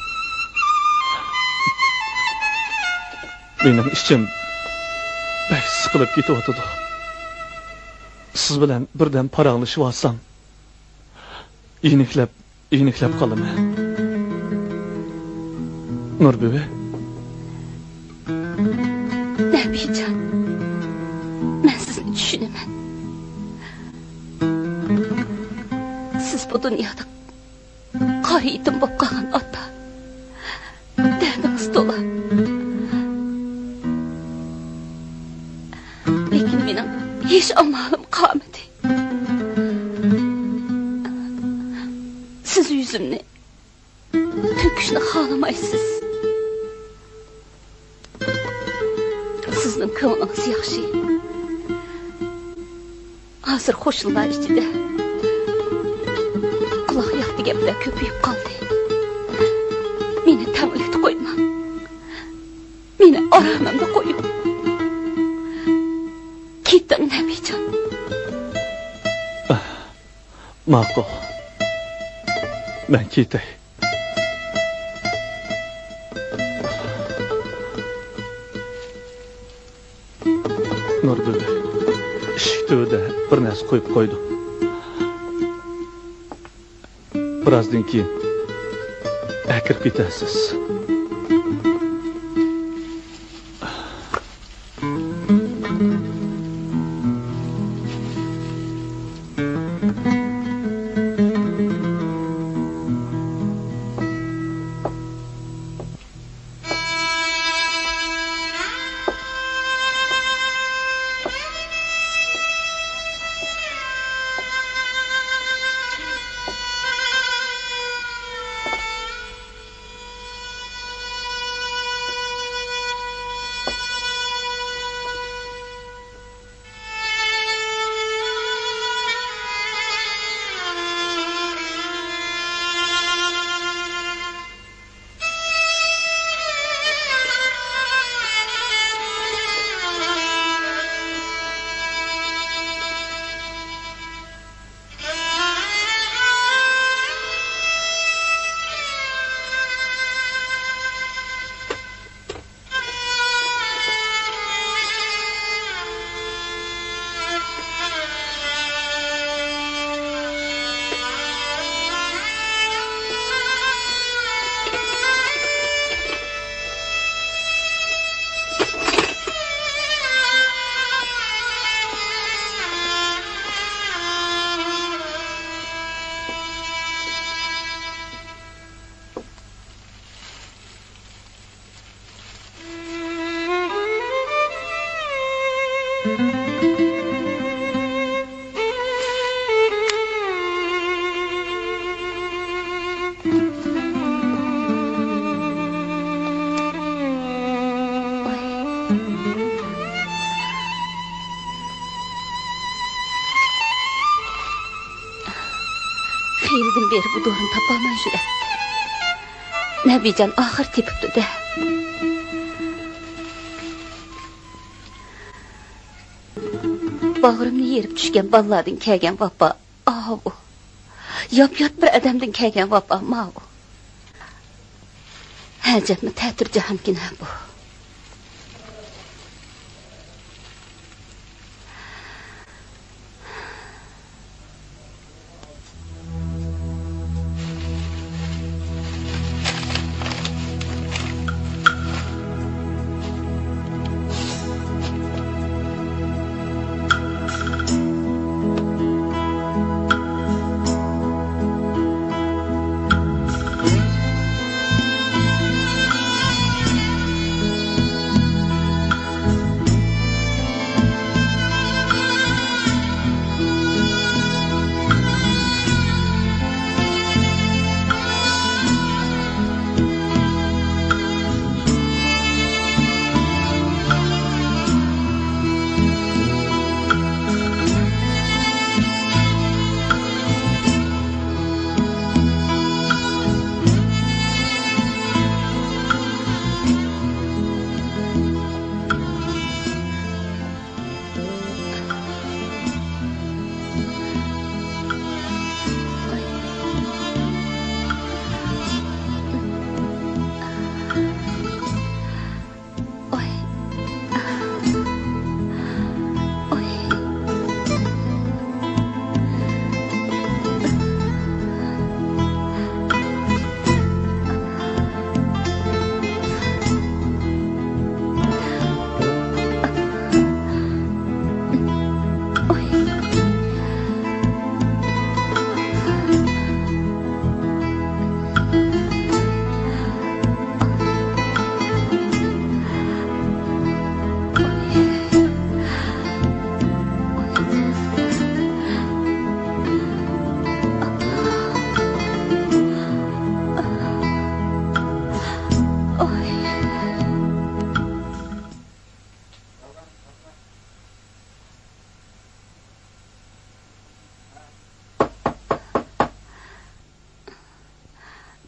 مېنىڭ ئىچىم بەك سىقىلىپ كېتىۋاتىدۇ. سىز بىلەن بىردەم پاراڭلىشىۋالسام، يېنىكلەپ يېنىكلەپ قالىمەن. نۇر بۈۋى. نەبىجان، مەن سىزنى چۈشىنىمەن. سىز بۇ دۇنيادا قارا يېتىم بولۇپ قالغان ئاتا. دەردىڭىز تولا. لېكىن مېنىڭ ھېچ ئامالىم قالمىدى. سىز يۈزۈمنى تۆكۈشنى خالىمايسىز. سىزنىڭ كۆڭلىڭىز ياخشى. ھازىر قوشنىلار ئىچىدە قۇلاق ياقتى گەپلەر كۆپىيىپ قالدى. مېنى تەڭلىكتە قويماڭ. مېنى ئارامىمدا قويۇڭ. كېتىڭ، نەبىجان. ماقۇل. مەن كېتەي. نۇر بۈۋى، ئىشىك تۈۋىدە بىر نەرسە قويۇپ قويدۇم. بىرازدىن كېيىن ئەكىرىپ كېتەرسىز. بۇ دورىنى تاپالماي يۈرەتتى. نەبىجان ئاخىر تېپىپتۇ-دە. باغرىمنى يېرىپ چۈشكەن بالىلاردىن كەلگەن ۋاپا ئاۋۇ. ياپيات بىر ئادەمدىن كەلگەن ۋاپا ماۋۇ. ئەجەبمۇ تەتۈر جاھانكىن ھە بۇ.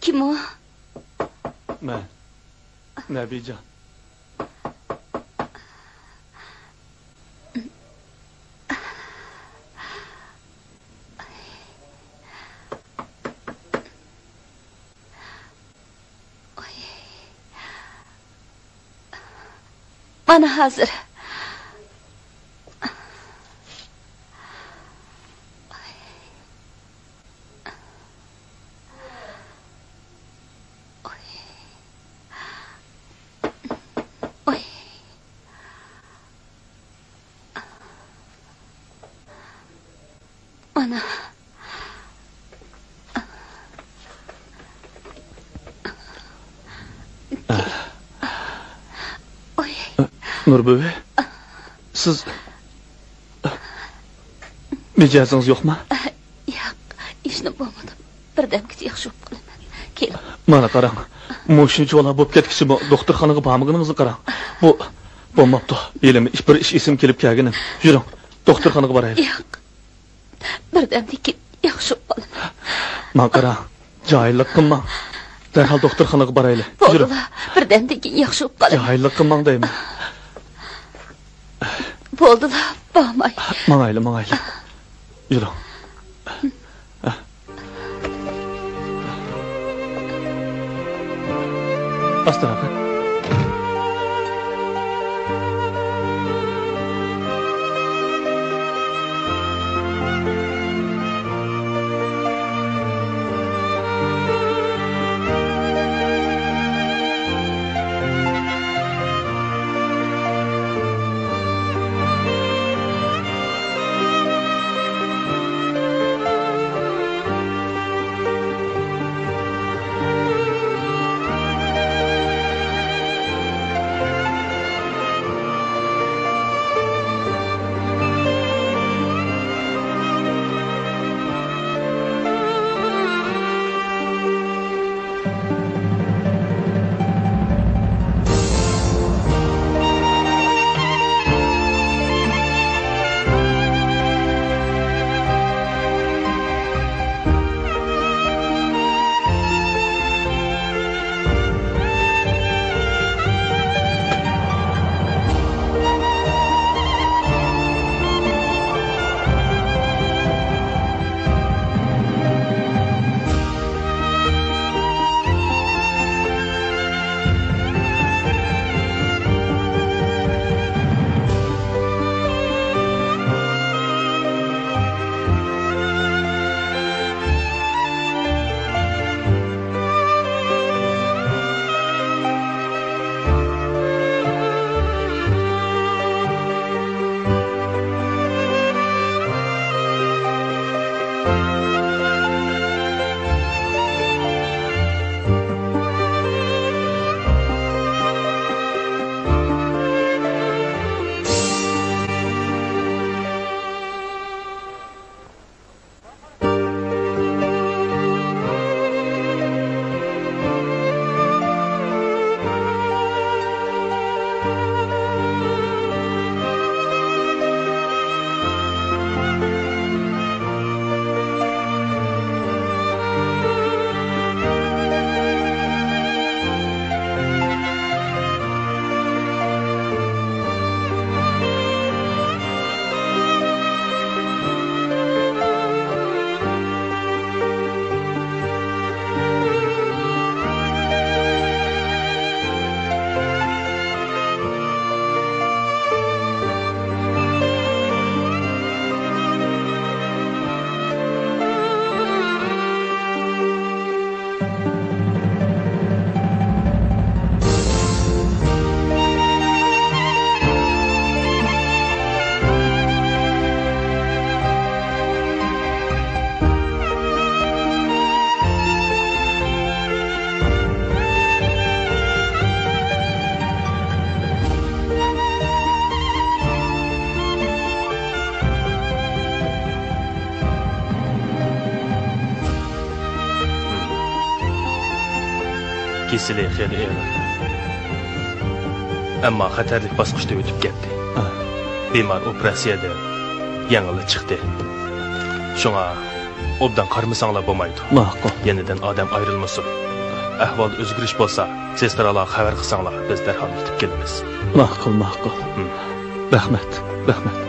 كىم ئۇ؟ مەن، نەبىجان. مانا ھازىر. مانا. نۇر بۈۋى، سىز مىجەزىڭىز يوقما؟ ياق، ھېچنېمە بولمىدى. بىردەمگىچە ياخشى بولۇپ قالىمەن. كېلىڭ. مانا قاراڭ، مۇشۇنچىۋالا بولۇپ كەتكىچىمۇ دوختۇرخانىغا بارمىغىنىڭىزنى قاراڭ. بۇ بولماپتۇ. ھېلىمۇ بىر ئىش ئېسىمگە كېلىپ كەلگىنىم. يۈرۈڭ، دوختۇرخانىغا بارايلى. ياق. بىردەمدىن كېيىن ياخشى بولۇپ قالىمەن. ماڭا قاراڭ، جاھىللىق قىلماڭ. دەرھال دوختۇرخانىغا بارايلى. يۈرۈڭ. بولدىلا، بىردەمدىن كېيىن ياخشى بولۇپ قالىمەن. جاھىللىق قىلماڭ دەيمەن. بولدىلا، بارماي. ماڭايلى، ماڭايلى. يۈرۈڭ. ئاستىراق. مەسىلە خېلى ئېغىر. ئەمما خەتەرلىك باسقۇچتىن ئۆتۈپ كەتتى. ئا. بىمار ئوپېراتسىيەدىن يېڭىلا چىقتى. شۇڭا ئوبدان قارىمىساڭلار بولمايدۇ. ماقۇل. يېنىدىن ئادەم ئايرىلمىسۇن. ئەھۋالدا ئۆزگىرىش بولسا، سېسترالارغا خەۋەر قىلساڭلار، بىز دەرھال يېتىپ كېلىمىز. ماقۇل، ماقۇل. ھىم. رەھمەت، رەھمەت.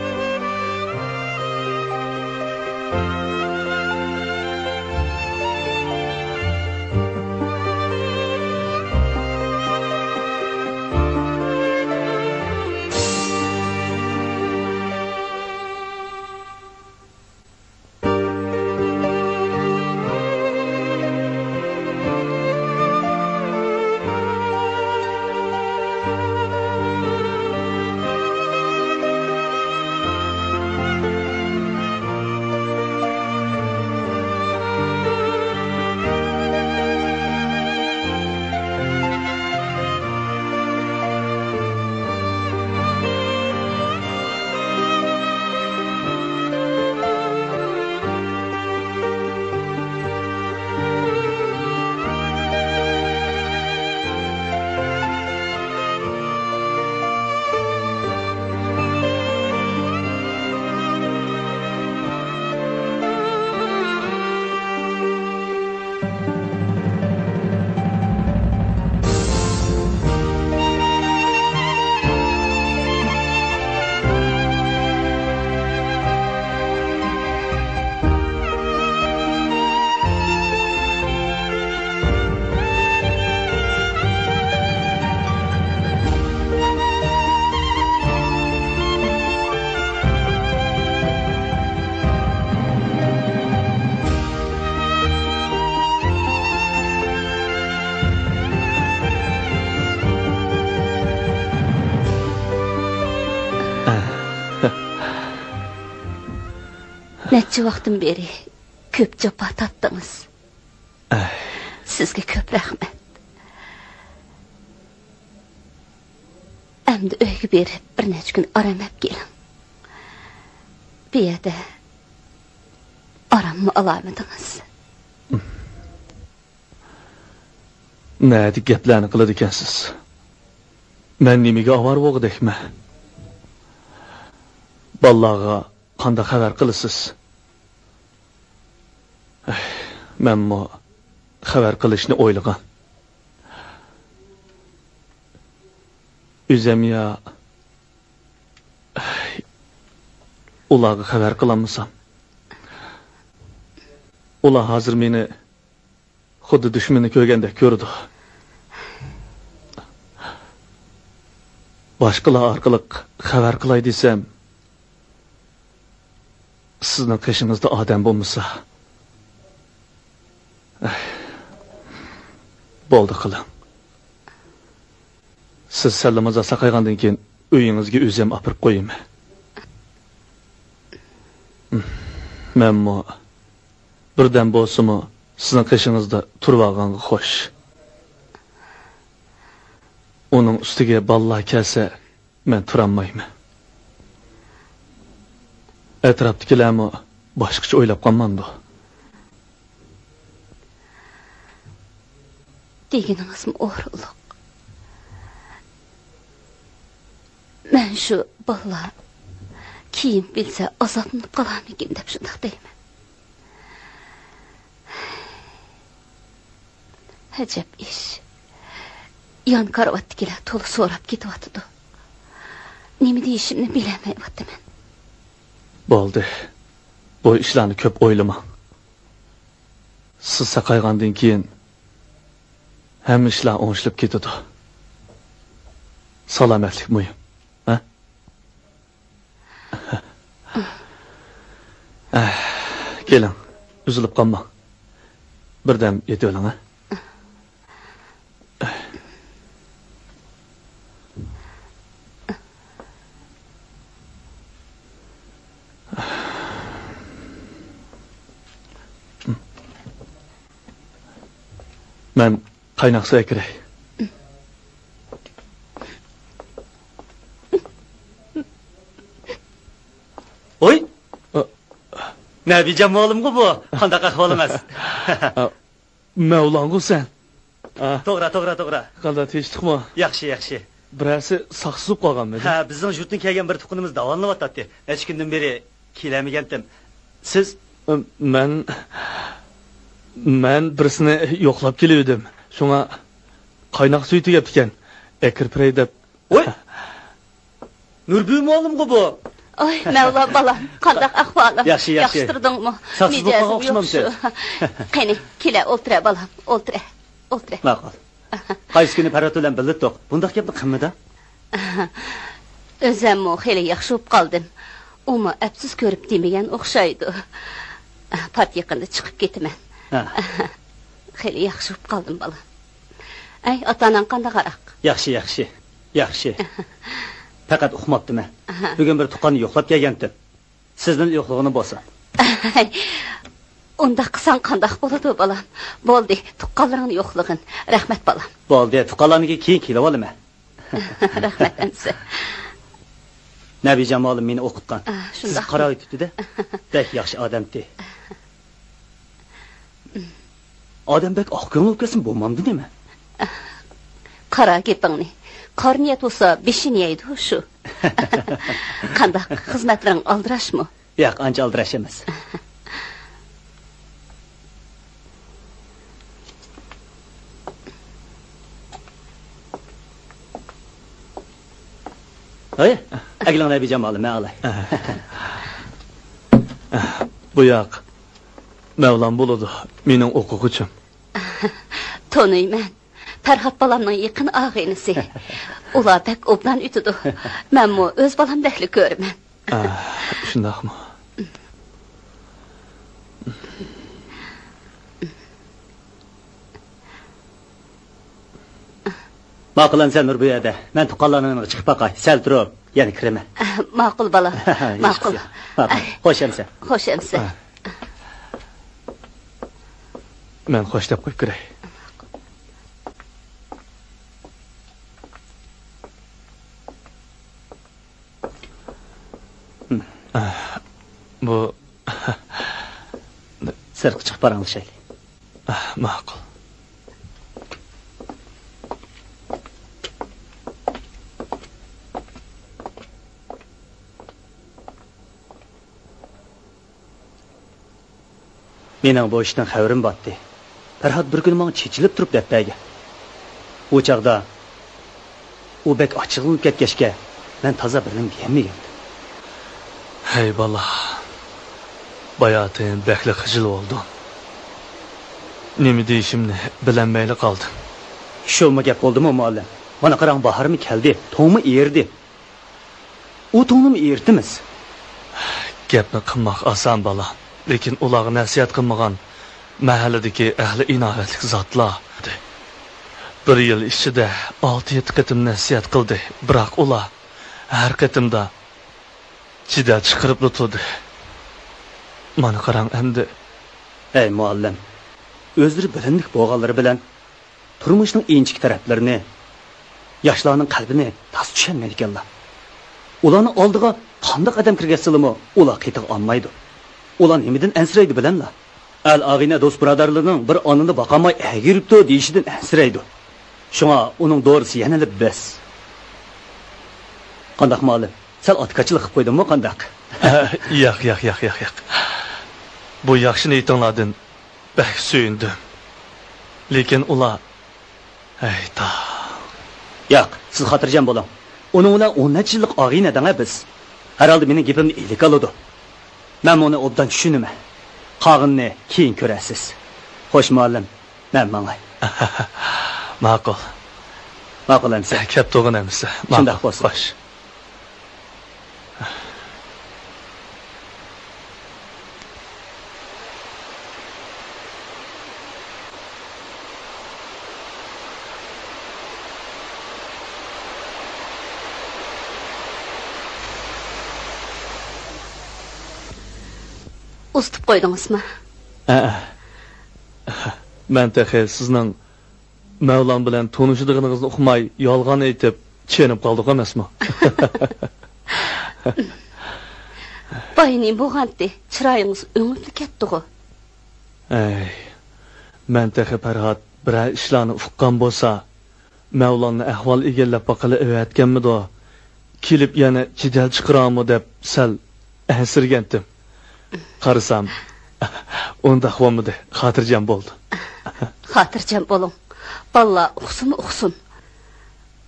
نەچچە ۋاقىتتىن بېرى كۆپ جاپا تارتتىڭىز. ئەي. سىزگە كۆپ رەھمەت. ئەمدى ئۆيگە بېرىپ، بىر نەچچە كۈن ئارام ئېلىپ كېلىڭ. بۇ يەردە ئاراممۇ ئالالمىدىڭىز. نەدىكى گەپلەرنى قىلىدىكەنسىز؟ مەن نېمىگە ئاۋارە بولغۇدەكمەن؟ بالىلارغا قانداق خەۋەر قىلىسىز؟ ئەي، مەنمۇ خەۋەر قىلىشنى ئويلىغان. ئۆزۈم يا، ئەي، ئۇلارغا خەۋەر قىلالمىسام. ئۇلار ھازىر مېنى خۇددى دۈشمىنىنى كۆرگەندەك كۆرىدۇ. باشقىلار ئارقىلىق خەۋەر قىلاي دېسەم، سىزنىڭ قېشىڭىزدا ئادەم بولمىسا. ئەي، بولدى قىلىڭ. سىز سەللىمازا ساقايغاندىن كېيىن ئۆيىڭىزگە ئۆزۈم ئاپىرىپ قويىمەن. مەنمۇ بىردەم بولسىمۇ سىزنىڭ قېشىڭىزدا تۇرۇۋالغانغا خوش. ئۇنىڭ ئۈستىگە بالىلار كەلسە، مەن تۇرالمايمەن. ئەتراپتىكىلەرمۇ باشقىچە ئويلاپ قالمامدۇ؟ دېگىنىڭىزمۇ ئورۇنلۇق. مەن شۇ بالىلار كىيىم بىلسە ئازابلىنىپ قالارمىكىن دەپ شۇنداق دەيمەن. ئەجەب ئىش. يان كارىۋاتتىكىلەر تولا سوراپ كېتىۋاتىدۇ. نېمە دېيىشىمنى بىلەلمەيۋاتىمەن. بولدى. بۇ ئىشلارنى كۆپ ئويلىماڭ. سىز ساقايغاندىن كېيىن ھەممە ئىشلار ئوڭشىلىپ كېتىدۇ. سالامەتلىك مۇھىم. ھە؟ ئەھ، كېلىڭ، ئۈزۈلۈپ قالماڭ. بىردەم يېتىۋېلىڭ، ھە؟ مەن قايناق سۇ ئەكىرەي. ھوي! ئا. نەبىجان مۇئەللىمغۇ بۇ؟ قانداق ئەھۋالىڭىز؟ ئا، مەۋلاڭغۇ سەن؟ ھە. توغرا، توغرا، توغرا. قانداق، تىنچلىقمۇ؟ ياخشى، ياخشى. بىرەرسى ساقسىزلىنىپ قالغانمىدى؟ ھە، بىزنىڭ يۇرتتىن كەلگەن بىر تۇغقىنىمىز داۋالىنىۋاتاتتى. نەچچە كۈندىن بېرى كېلەلمىگەنتىم. سىز؟ مەن، مەن بىرسىنى يوقلاپ كېلىۋىدىم. شۇڭا قايناق سۈيى تۈگەپتىكەن. ئەكىرىپ بېرەي دەپ. ۋوي! نۇربۈگۈل مۇئەللىمغۇ بۇ؟ ئاي، مەۋلان بالام، قانداق ئەھۋالىڭ؟ ياخشى، ياخشى. ياخشى تۇردۇڭمۇ؟ ساقسىزلىققا مىجەزىڭ ئوخشىمامسىز؟ يوخشۇ. قېنى، كېلە، ئولتۇرە بالام، ئولتۇرە، ئولتۇرە. ماقۇل. قايسى كۈنى پەرھات بىلەن بىللە تۇق. بۇنداق گەپنى قىلمىدا. ئۆزەممۇ خېلى ياخشى بولۇپ قالدىم. ئۇمۇ ئەپسۇس كۆرۈپ دېمىگەن ئوخشايدۇ. پات يېقىندا چىقىپ كېتىمەن. ھە. خېلى ياخشى بولۇپ قالدىم، بالام. ئەي، ئاتا-ئاناڭ قانداق ئاراق؟ ياخشى، ياخشى، ياخشى. پەقەت ئۇقماپتىمەن. ئاھا. بۈگۈن بىر تۇغقاننى يوقلاپ كەلگەنتىم. سىزنىلا يوقلىغىنى بولسۇن. ئۇنداق قىلساڭ قانداق بولىدۇ، بالام؟ بولدى، تۇغقانلىرىڭنى يوقلىغىن. رەھمەت، بالام. بولدى، تۇغقانلارنىڭكى كېيىن كېلىۋالىمەن. رەھمەت، ئەمىسە. نەبىجان مۇئەللىم مېنى ئوقۇتقان. ئا، شۇنداقمۇ؟ سىزگە قاراۋېتىپتۇ-دە. بەك ياخشى ئادەمتى. ئادەم بەك ئاق كۆڭۈل بولۇپ كەتسىمۇ بولمامدۇ نېمە؟ قارا گېپىڭنى. قارا نىيەت بولسا بېشىنى يەيدۇ شۇ. قانداق، خىزمەتلىرىڭ ئالدىراشمۇ؟ ياق، ئانچە ئالدىراش ئەمەس. ھەي، ئەگلىڭ نەبىجان مۇئەللىم، مەن ئالاي. بۇ ياق. مەۋلان بولىدۇ، مېنىڭ ئوقۇغۇچىم. تونۇيمەن. پەرھات بالامنىڭ يېقىن ئاغىنىسى. ئۇلار بەك ئوبدان ئۆتىدۇ. مەنمۇ ئۆز بالامدەكلا كۆرىمەن. ئا، شۇنداقمۇ؟ ماقۇل ئەمىسە، نۇر بۇ يەردە. مەن تۇغقانلارنىڭ يېنىغا چىقىپ باقاي. سەل تۇرۇپ، يەنە كىرىمەن. ماقۇل، بالام. ماقۇل. ماقۇل. خوش ئەمىسە. خوش ئەمىسە. مەن خوش دەپ قويۇپ كىرەي. بۇ، سىرتقا چىقىپ پاراڭلىشايلى. ماقۇل. مېنىڭ بۇ ئىشتىن خەۋىرىم بارتتى. پەرھات بىر كۈنى ماڭا چېچىلىپ تۇرۇپ دەپ بەرگەن. ئۇ چاغدا ئۇ بەك ئاچچىقلىنىپ كەتكەچكە، مەن تازا بىر نېمە دېيەلمىگەن. ھەي بالا، باياتىن بەكلا خىجىل بولدۇم. نېمە دېيىشىمنى بىلەلمەيلا قالدىم. شۇمۇ گەپ بولدىمۇ، مۇئەللىم؟ مانا قاراڭ، باھارمۇ كەلدى، توڭمۇ ئېرىدى. ئۇ توڭنىمۇ ئېرىتىمىز. گەپنى قىلماق ئاسان، بالام، لېكىن ئۇلارغا نەسىھەت قىلمىغان مەھەللىدىكى ئەھلى ئىناۋەتلىك زاتلار. بىر يىل ئىچىدە ئالتە-يەتتە قېتىم نەسىھەت قىلدى، بىراق ئۇلار ھەر قېتىمدا جېدەل چىقىرىپلا تۇردى. مانا قاراڭ ئەمدى. ھەي مۇئەللىم، ئۆزلىرى بىلىملىك بولغانلىرى بىلەن تۇرمۇشنىڭ ئىنچىكە تەرەپلىرىنى، ياشلارنىڭ قەلبىنى تاس چۈشەنمەيدىكەنلا. ئۇلارنىڭ ئالدىغا قانداق ئادەم كىرگەزسىلىمۇ، ئۇلار قېتىغا ئالمايدۇ. ئۇلار نېمىدىن ئەنسىرەيدۇ بىلەملا؟ ئەل-ئاغىنە، دوست-بۇرادەرلىرىنىڭ بىر ئانىنى باقالماي ئەگىرىپتۇ دېيىشىدىن ئەنسىرەيدۇ. شۇڭا ئۇنىڭ دورىسى يەنىلا بىز. قانداق مۇئەللىم؟ سەل ئاتىكاچىلىق قىلىپ قويدۇممۇ قانداق؟ ياق، ياق، ياق، ياق، ياق. بۇ ياخشى نىيىتىڭلاردىن بەك سۆيۈندۈم. لېكىن ئۇلار، ھەي تاڭ. ياق، سىز خاتىرجەم بولۇڭ. ئۇنىڭ بىلەن ئون نەچچە يىللىق ئاغىنە دەڭە بىز. ھەرھالدا مېنىڭ گېپىمنى ئىلىك ئالىدۇ. مەنمۇ ئۇنى ئوبدان چۈشىنىمەن. قالغىنىنى كېيىن كۆرەرسىز. خوش مۇئەللىم، مەن ماڭاي. ماقۇل. ماقۇل ئەمىسە. كەپ تۇرغىن ئەمىسە. شۇنداق بولسۇن. خوش. ئۇزىتىپ قويدىڭىزمۇ؟ ھەئە. مەن تېخى سىزنىڭ مەۋلان بىلەن تونۇشىدىغىنىڭىزنى ئۇقماي، يالغان ئېيتىپ، چېنىپ قالدۇق ئەمەسمۇ؟ بايا نېمە بولغانتى؟ چىرايىڭىز ئۆڭۈپلا كەتتىغۇ؟ ئەي، مەن تېخى پەرھات بىرەر ئىشلارنى ئۇققان بولسا، مەۋلاننى ئەھۋال ئىگىلەپ باققىلى ئەۋەتكەنمىدۇ؟ كېلىپ يەنە جېدەل چىقىرارمۇ دەپ سەل ئەنسىرىگەنتىم. قارىسام، ئۇنداق بولمىدى، خاتىرجەم بولدۇم. خاتىرجەم بولۇڭ. بالىلار ئۇقسىمۇ ئۇقسۇن.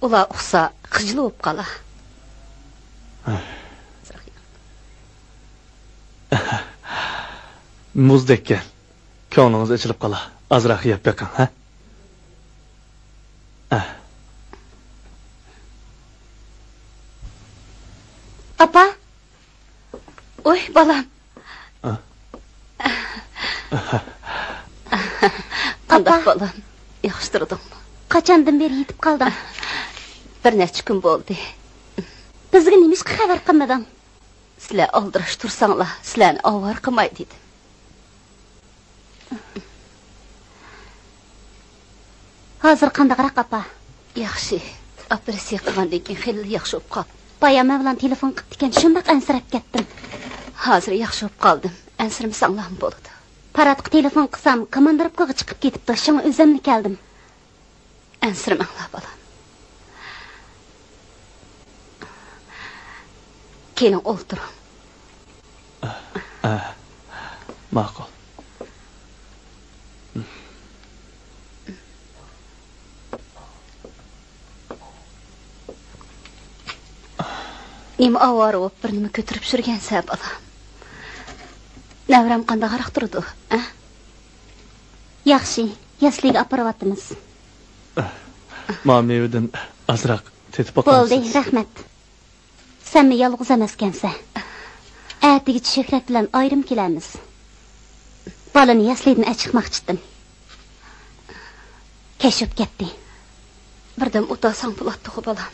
ئۇلار ئۇقسا، خىجىل بولۇپ قالا. مۇزدەككەن. كۆڭلىڭىز ئېچىلىپ قالا. ئازراق يەپ بېقىڭ، ھە؟ ئە. ئاپا! ۋوي، بالام! ئە. قانداق، ئاپا! بالام؟ ياخشى تۇردۇڭمۇ؟ قاچاندىن بېرى يېتىپ قالدىڭ؟ بىر نەچچە كۈن بولدى. بىزگە نېمىشقا خەۋەر قىلمىدىڭ؟ سىلەر ئالدىراش تۇرساڭلار، سىلەرنى ئاۋارە قىلماي دېدىم. ھازىر قانداقراق، ئاپا؟ ياخشى. ئوپېراتسىيە قىلغاندىن كېيىن خېلىلا ياخشى بولۇپ قاپتۇ. بايا مەۋلان تېلېفون قىپتىكەن، شۇنداق ئەنسىرەپ كەتتىم. ھازىر ياخشى بولۇپ قالدىم. ئەنسىرىمىسەڭلارمۇ بولىدۇ. پاراتقا تېلېفون قىلسام، كوماندىروپكىغا چىقىپ كېتىپتۇ، شۇڭا ئۆزۈملا كەلدىم. ئەنسىرىمەڭلار، بالام. كېلىڭ، ئولتۇرۇڭ. ئە، ماقۇل. نېمە ئاۋارە بولۇپ، بىر نېمە كۆتۈرۈپ يۈرگەنسەن، بالام؟ نەۋرەم قانداقراق تۇرىدۇ، ئە؟ ياخشى، يەسلىگە ئاپىرىۋاتىمىز. ما مېۋىدىن ئازراق تېتىپ باقامسىز؟ بولدى، رەھمەت. سەنمۇ يالغۇز ئەمەسكەنسەن. ئەتىگىچە شۆھرەت بىلەن ئايرىم كېلەرمىز. بالىنى يەسلىدىن ئەچىقماقچىتىم. كەچ بولۇپ كەتتى. بىردەم ئولتۇرساڭ بولاتتىغۇ، بالام.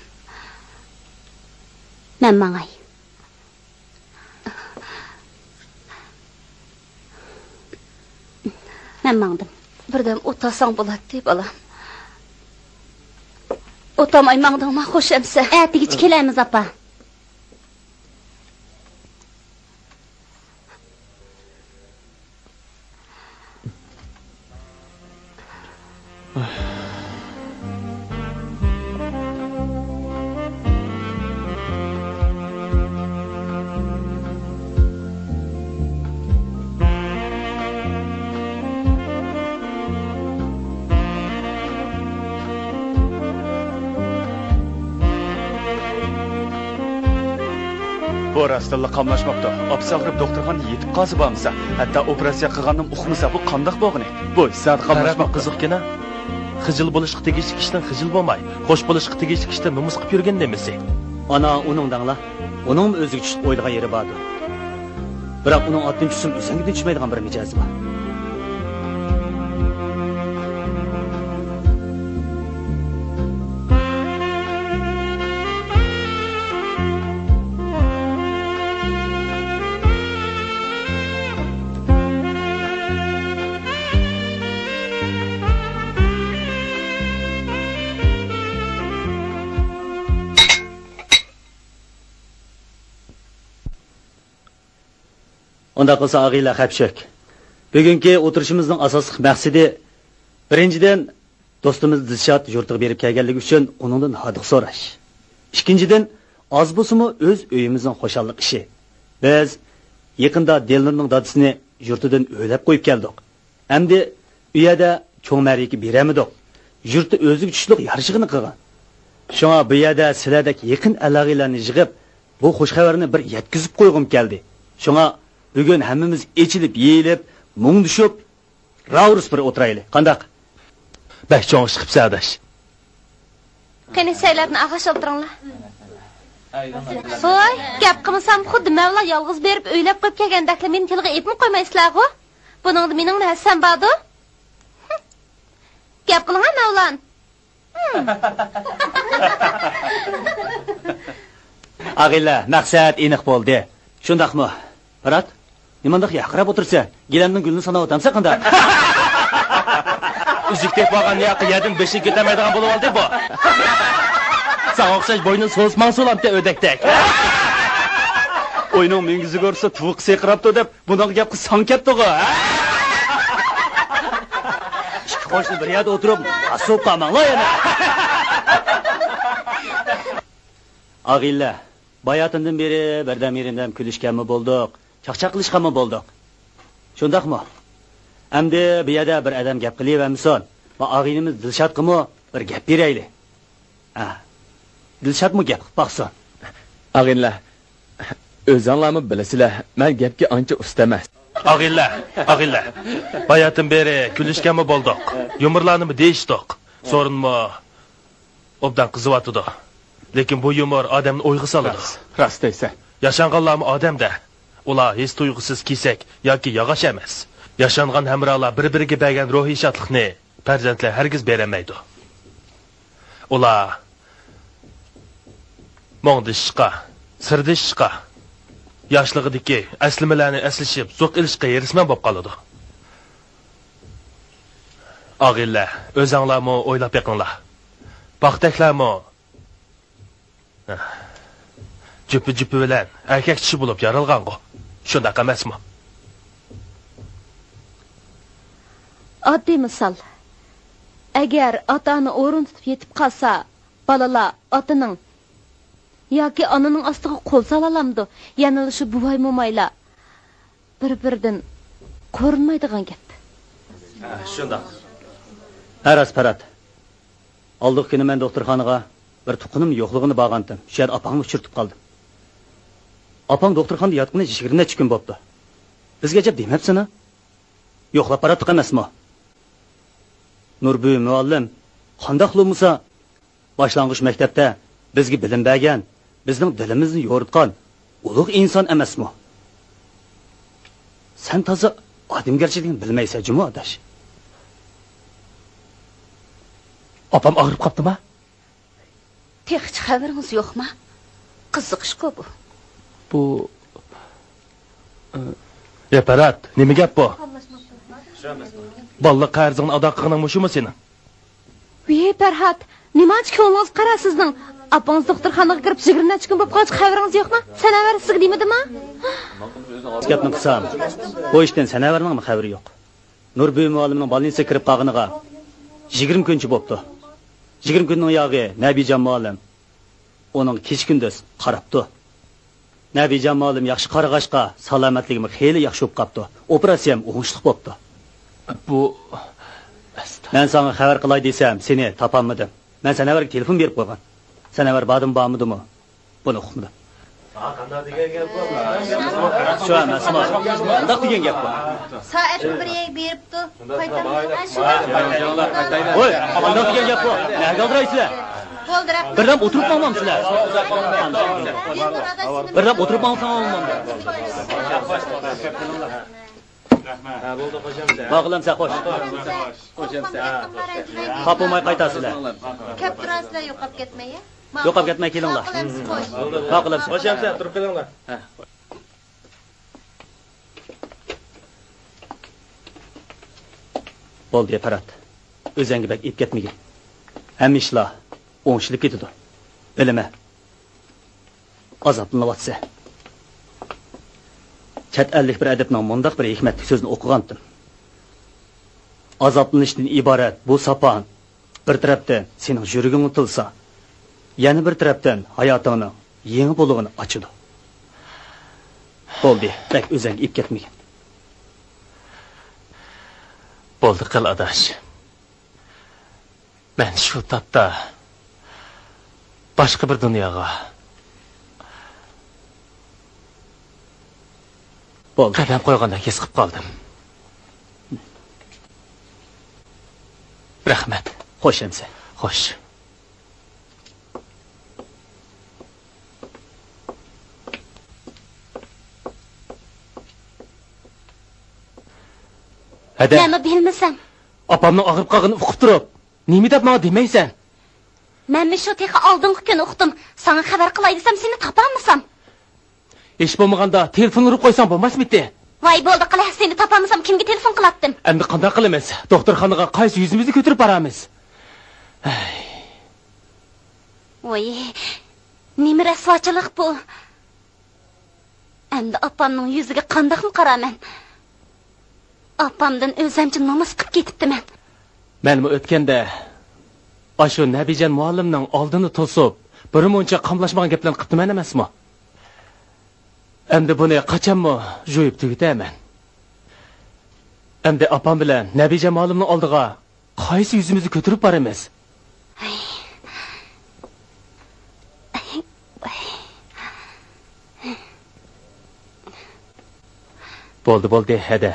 مەن ماڭاي. مەن ماڭدىم. بىردەم ئولتۇرساڭ بولاتتى، بالام. ئولتۇرماي ماڭدىڭما، خوش ئەمىسە؟ ئەتىگىچە كېلەرمىز، ئاپا. بۇ راستتىنلا قاملاشماپتۇ. ئاپىسى ئاغرىپ دوختۇرخانىدا يېتىپ قالسا بارمىسا، ھەتتا ئوپېراتسىيە قىلغاننىمۇ ئۇقمىسا، بۇ قانداق بولغىنى؟ بۇ ئىسسىقتا قاملاشماپتۇ. قىزىق ئىكەن-ە. خىجىل بولۇشقا تېگىشلىك ئىشتىن خىجىل بولماي، خوش بولۇشقا تېگىشلىك ئىشتىن نومۇس قىلىپ يۈرگىنى نېمىسى؟ ئانا، ئۇنىڭ دەڭلا. ئۇنىڭمۇ ئۆزىگە چۈشلۈك ئويلىغان يېرى باردۇ. بىراق ئۇنىڭ ئاتتىن چۈشسىمۇ ئۆزەڭگىدىن چۈشمەيدىغان بىر مىجەزى بار. ئۇنداق بولسا، ئاغىنىلەر خەپ-شۆك. بۈگۈنكى ئولتۇرۇشىمىزنىڭ ئاساسلىق مەقسىتى، بىرىنچىدىن، دوستىمىز دىلشات يۇرتىغا بېرىپ كەلگەنلىكى ئۈچۈن ئۇنىڭدىن ھاردۇق سوراش. ئىككىنچىدىن، ئاز بولسىمۇ ئۆز ئۆيىمىزنىڭ خۇشاللىق ئىشى. بىز يېقىندا دىلنۇرنىڭ دادىسىنى يۇرتىدىن ئۆيلەپ قويۇپ كەلدۇق. ئەمدى ئۇ يەردە چوڭ مەرىكە بېرەلمىدۇق. يۇرتتا ئۆزىگە چۈشلۈق يارىشىغىنى قىلغان. شۇڭا بۇ يەردە سىلەردەك يېقىن ئەلاقىلەرنى يىغىپ، بۇ خۇش خەۋەرنى بىر يەتكۈزۈپ قويغۇم كەلدى. شۇڭا بۈگۈن ھەممىمىز ئېچىلىپ، يېيىلىپ، مۇڭدىشىپ، راۋۇرۇس بىر ئولتۇرايلى. قانداق؟ بەك چوڭ ئىش قىپسەن، ئاداش. قېنى، سەيلەردىن ئاغاش ئولتۇرۇڭلار. ۋوي، گەپ قىلمىسام، خۇددى مەۋلا يالغۇز بېرىپ ئۆيلەپ قويۇپ كەلگەندەكلا مېنى تىلغا ئېلىپمۇ قويمايسىلەرغۇ؟ بۇنىڭدا مېنىڭمۇ ھەسسەم باردۇ؟ گەپ قىلىڭا، مەۋلان. ئاغىنىلەر، مەقسەت ئېنىق بولدى. شۇنداقمۇ؟ پىرات، نېمانداق ياقىراپ ئولتۇرىسەن؟ گىلەمنىڭ گۈلىنى ساناۋاتامسەن قانداق؟ ئۈزۈك تېپىۋالغان ياقى يەردىن بېشىنى كۆتەرمەيدىغان بولۇۋالدى بۇ. ساڭا ئوخشاش بوينىنى سوزماڭ سولامتى ئۆدەكتەك. ئۆينىڭ مۈڭگۈزىگە ئۇرسا تۇۋىقى سىرقىراپتۇ دەپ، بۇنىڭغا گەپ قىلساڭ كەتتىغۇ، ھە؟ ئىككى قوشنا بىر يەردە ئولتۇرۇپ، ئاسۇپ قالماڭلار يەنە. ئاغىنىلەر، باياتىندىن بېرى بىردەم-يېرىمدەم كۈلۈشكەنمۇ بولدۇق، چاقچاق قىلىشقانمۇ بولدۇق. شۇنداقمۇ؟ ئەمدى بۇ يەردە بىر ئادەم گەپ قىلىۋەرمىسۇن. ما ئاغىنىمىز دىلشاتقىمۇ بىر گەپ بېرەيلى. ھە. دىلشاتمۇ گەپ قىلىپ باقسۇن. ئاغىنىلەر، ئۆزۈڭلارمۇ بىلىسىلەر، مەن گەپكە ئانچە ئۇستا ئەمەس. ئاغىنىلەر، ئاغىنىلەر. باياتىن بېرى كۈلۈشكەنمۇ بولدۇق، يۇمۇرلارنىمۇ دېيىشتۇق. سورۇنمۇ ئوبدان قىزىۋاتىدۇ. لېكىن بۇ يۇمۇر ئادەمنى ئويغا سالىدۇ. راست، راست دەيسەن. ياشانغانلارمۇ ئادەم-دە. ئۇلار ھېس-تۇيغۇسىز كېسەك ياكى ياغاچ ئەمەس. ياشانغان ھەمراھلار بىر-بىرىگە بەرگەن روھىي شادلىقنى پەرزەنتلەر ھەرگىز بېرەلمەيدۇ. ئۇلار مۇڭدىشىشقا، سىردىشىشقا، ياشلىقىدىكى ئەسلىمىلەرنى ئەسلىشىپ زوق ئېلىشقا ھېرىسمەن بولۇپ قالىدۇ. ئاغىنىلەر، ئۆزەڭلارمۇ ئويلاپ بېقىڭلار. پاختەكلەرمۇ جۈپە-جۈپە بىلەن ئەركەك چىشى بولۇپ يارالغانغۇ. شۇنداق ئەمەسمۇ؟ ئاددىي مىسال. ئەگەر ئاتا-ئانا ئورۇن تۇتۇپ يېتىپ قالسا، بالىلار ئاتىنىڭ ياكى ئانىنىڭ ئاستىغا قول سالالامدۇ؟ يەنىلا شۇ بوۋاي-مومايلار بىر-بىرىدىن قورۇنمايدىغان گەپ. ھە، شۇنداق. ھە، راست، پەرھات. ئالدىقى كۈنى مەن دوختۇرخانىغا بىر تۇغقىنىم يوقلىغىنى بارغانتىم. شۇ يەردە ئاپاڭنى ئۇچرىتىپ قالدىم. ئاپاڭ دوختۇرخانىدا ياتقىنى يىگىرمە نەچچە كۈن بوپتۇ. بىزگە ئەجەب دېمەپسىنا؟ يوقلاپ باراتتۇق ئەمەسمۇ؟ نۇربۈۋى مۇئەللىم قانداقلا بولمىسا، باشلانغۇچ مەكتەپتە بىزگە بىلىم بەرگەن، بىزنىڭ دىلىمىزنى يورۇتقان ئۇلۇغ ئىنسان ئەمەسمۇ؟ سەن تازا ئادەمگەرچىلىكنى بىلمەيسەن جۇمۇ، ئاداش. ئاپام ئاغرىپ قاپتىما؟ تېخىچە خەۋىرىڭىز يوقما؟ قىزىقىشقۇ بۇ. بۇ، ئە، يا پەرھات، نېمە گەپ بۇ؟ بالىلىق قەرزىڭنى ئادا قىلغىنىڭ مۇشۇمۇ سېنىڭ؟ ۋىي، پەرھات، نېمانچە كۆڭلىڭىز قارا سىزنىڭ؟ ئاپىڭىز دوختۇرخانىغا كىرىپ يىگىرمە نەچچە كۈن بولۇپ قالغاچقا خەۋىرىڭىز يوقما؟ سەنەۋەر سىزگە دېمىدىما؟ گەپنى قىلسام، بۇ ئىشتىن سەنەۋەرنىڭمۇ خەۋىرى يوق. نۇربۈۋى مۇئەللىمنىڭ بالنىسىغا كىرىپ قالغىنىغا يىگىرمە كۈنچە بوپتۇ. يىگىرمە كۈننىڭ ياغى نەبىجان مۇئەللىم ئۇنىڭغا كېچە-كۈندۈز قاراپتۇ. نەبىجان مۇئەللىم ياخشى قارىغاچقا، سالامەتلىكىمۇ خېلى ياخشى بولۇپ قاپتۇ. ئوپېراتسىيەم ئوڭۇشلۇق بوپتۇ. بۇ، مەن ساڭا خەۋەر قىلاي دېسەم، سېنى تاپالمىدىم. مەن سەنەۋەرگە تېلېفون بېرىپ قويغان. سەنەۋەر باردىمۇ بارمىدىمۇ؟ بۇنى ئۇقمىدىم. شۇ ئەمەسمۇ؟ قانداق دېگەن گەپ بۇ؟ سائەتكە بىر يەرگە بېرىپتۇ. ۋوي، قانداق دېگەن گەپ بۇ؟ نەگە ئالدىرايسىلەر؟ بولدى، رەھمەت. بىردەم ئولتۇرۇپ ماڭمامسىلەر؟ بىردەم ئولتۇرۇپ ماڭساڭ بولمامدۇ؟ ھە، بولدى، خوش ئەمسە. ماقۇل ئەمسە، خوش. خوش ئەمسە. خاپا بولماي قايتارسىلەر. كەپ تۇرارسىلەر، يوقاپ كەتمەي، يا؟ يوقاپ كەتمەي كېلىڭلار. ماقۇل ئەمسە. خوش ئەمسە، تۇرۇپ قېلىڭلار. ھە. بولدى، پەرھات. ئۆزۈڭگە بەك ئېيىپ كەتمىگىن. ھەممە ئىشلار ئوڭشىلىپ كېتىدۇ. بىلىمەن. ئازابلىنىۋاتىسەن. چەت ئەللىك بىر ئەدىبنىڭ مۇنداق بىر ھېكمەتلىك سۆزىنى ئوقۇغانتىم. ئازابلىنىشتىن ئىبارەت بۇ ساپان بىر تەرەپتىن سېنىڭ يۈرىكىڭنى تىلسا، يەنە بىر تەرەپتىن ھاياتىڭنىڭ يېڭى بۇلۇڭىنى ئاچىدۇ. بولدى، بەك ئۆزۈڭگە ئېيىپ كەتمىگىن. بولدى قىل، ئاداش. مەن شۇ تاپتا باشقا بىر دۇنياغا بولدى. قەدەم قويغاندەك ھېس قىلىپ قالدىم. رەھمەت. خوش ئەمسە. خوش. ھەدە. مەنمۇ بىلمىسەم. ئاپامنىڭ ئاغرىپ قالغىنىنى ئۇقۇپ تۇرۇپ، نېمە دەپ ماڭا دېمەيسەن؟ مەنمۇ شۇ تېخى ئالدىنقى كۈنى ئۇقتۇم. ساڭا خەۋەر قىلاي دېسەم، سېنى تاپالمىسام. ھېچ بولمىغاندا تېلېفون ئۇرۇپ قويساڭ بولماسمىدى؟ ۋاي، بولدى قىلە، سېنى تاپالمىسام كىمگە تېلېفون قىلاتتىم؟ ئەمدى قانداق قىلىمىز؟ دوختۇرخانىغا قايسى يۈزىمىزنى كۆتۈرۈپ بارامىز؟ ھەي. ۋوي، نېمە رەسۋاچىلىق بۇ؟ ئەمدى ئاپامنىڭ يۈزىگە قانداقمۇ قارارمەن؟ ئاپامدىن ئۆزەمچە نومۇس قىپ كېتىپتىمەن. مەنمۇ ئۆتكەندە ئاشۇ نەبىجان مۇئەللىمنىڭ ئالدىنى توسۇپ، بىر مۇنچە قاملاشمىغان گەپلەرنى قىپتىمەن ئەمەسمۇ؟ ئەمدى بۇنى قاچانمۇ جۇيۇپ تۈگىتەمەن. ئەمدى ئاپام بىلەن نەبىجان مۇئەللىمنىڭ ئالدىغا قايسى يۈزىمىزنى كۆتۈرۈپ بارىمىز؟ بولدى، بولدى، ھەدە.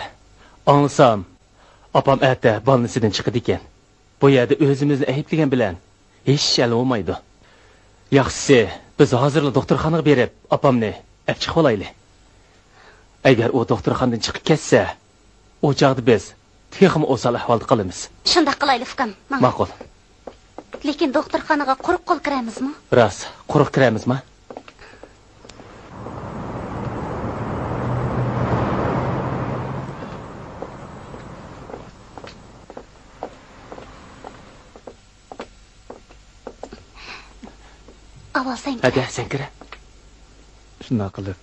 ئاڭلىسام، ئاپام ئەتە بالنىسىدىن چىقىدىكەن. بۇ يەردە ئۆزىمىزنى ئەيىبلىگەن بىلەن ھېچ ھەل بولمايدۇ. ياخشىسى، بىز ھازىرلا دوختۇرخانىغا بېرىپ، ئاپامنى ئەپ چىقىۋالايلى. ئەگەر ئۇ دوختۇرخانىدىن چىقىپ كەتسە، ئۇ چاغدا بىز تېخىمۇ ئوسال ئەھۋالدا قالىمىز. شۇنداق قىلايلى، ئۇكام. ماڭ. ماقۇل. لېكىن دوختۇرخانىغا قۇرۇق قول كىرەمىزمۇ؟ راست، قۇرۇق كىرەمىزما؟ ئاۋۋال سەن كىر. ھەدە، سەن كىر. شۇنداق قىلىپ.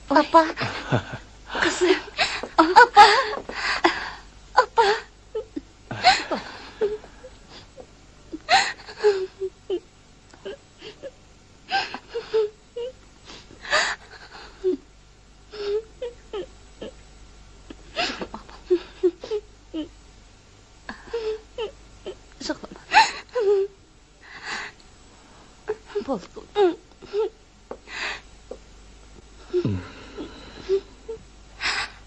ئاپا. قىزىم. ئاپا. ئاپا. يىغلىما. بولدى، بولدى.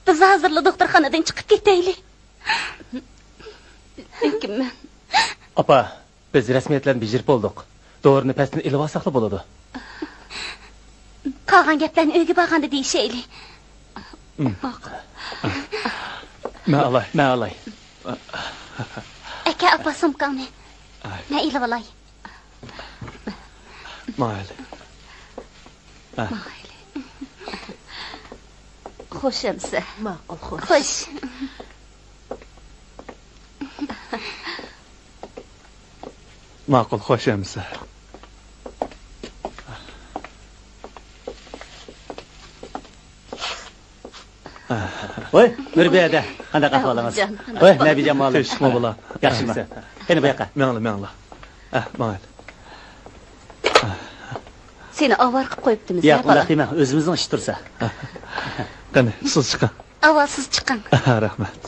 بىز ھازىرلا دوختۇرخانىدىن چىقىپ كېتەيلى. لېكىن مەن. ئاپا، بىز رەسمىيەتلەرنى بېجىرىپ بولدۇق. دورىنى پەستىن ئېلىۋالساقلا بولىدۇ. قالغان گەپلەرنى ئۆيگە بارغاندا دېيىشەيلى. ماقۇل. مەن ئالاي، مەن ئالاي. ئاكا، ئاپا، سومكاڭنى. ئاي. مەن ئېلىۋالاي. مايلى. ئا. مايلى. خوش ئەمىسە. ماقۇل، خوش. خوش. ماقۇل، خوش ئەمىسە. ۋاي، نۇربىيە ھەدە، قانداق ئەھۋالىڭىز؟ ئەھۋالجان، قانداق؟ ۋاي، نەبىجان مۇئەللىم. تىنچلىقمۇ بالا؟ ياخشىمۇ؟ قېنى بۇ ياققا. مېڭىڭلار، مېڭىڭلار. ئە، ماڭايلى. سېنى ئاۋارە قىلىپ قويۇپتىمىز، ياق، ھە، بالا؟ ئۇنداق دېمەڭ، ئۆزىمىزنىڭ ئىشى تۇرسا. قېنى، سىز چىقىڭ. ئاۋۋال سىز چىقىڭ. رەھمەت.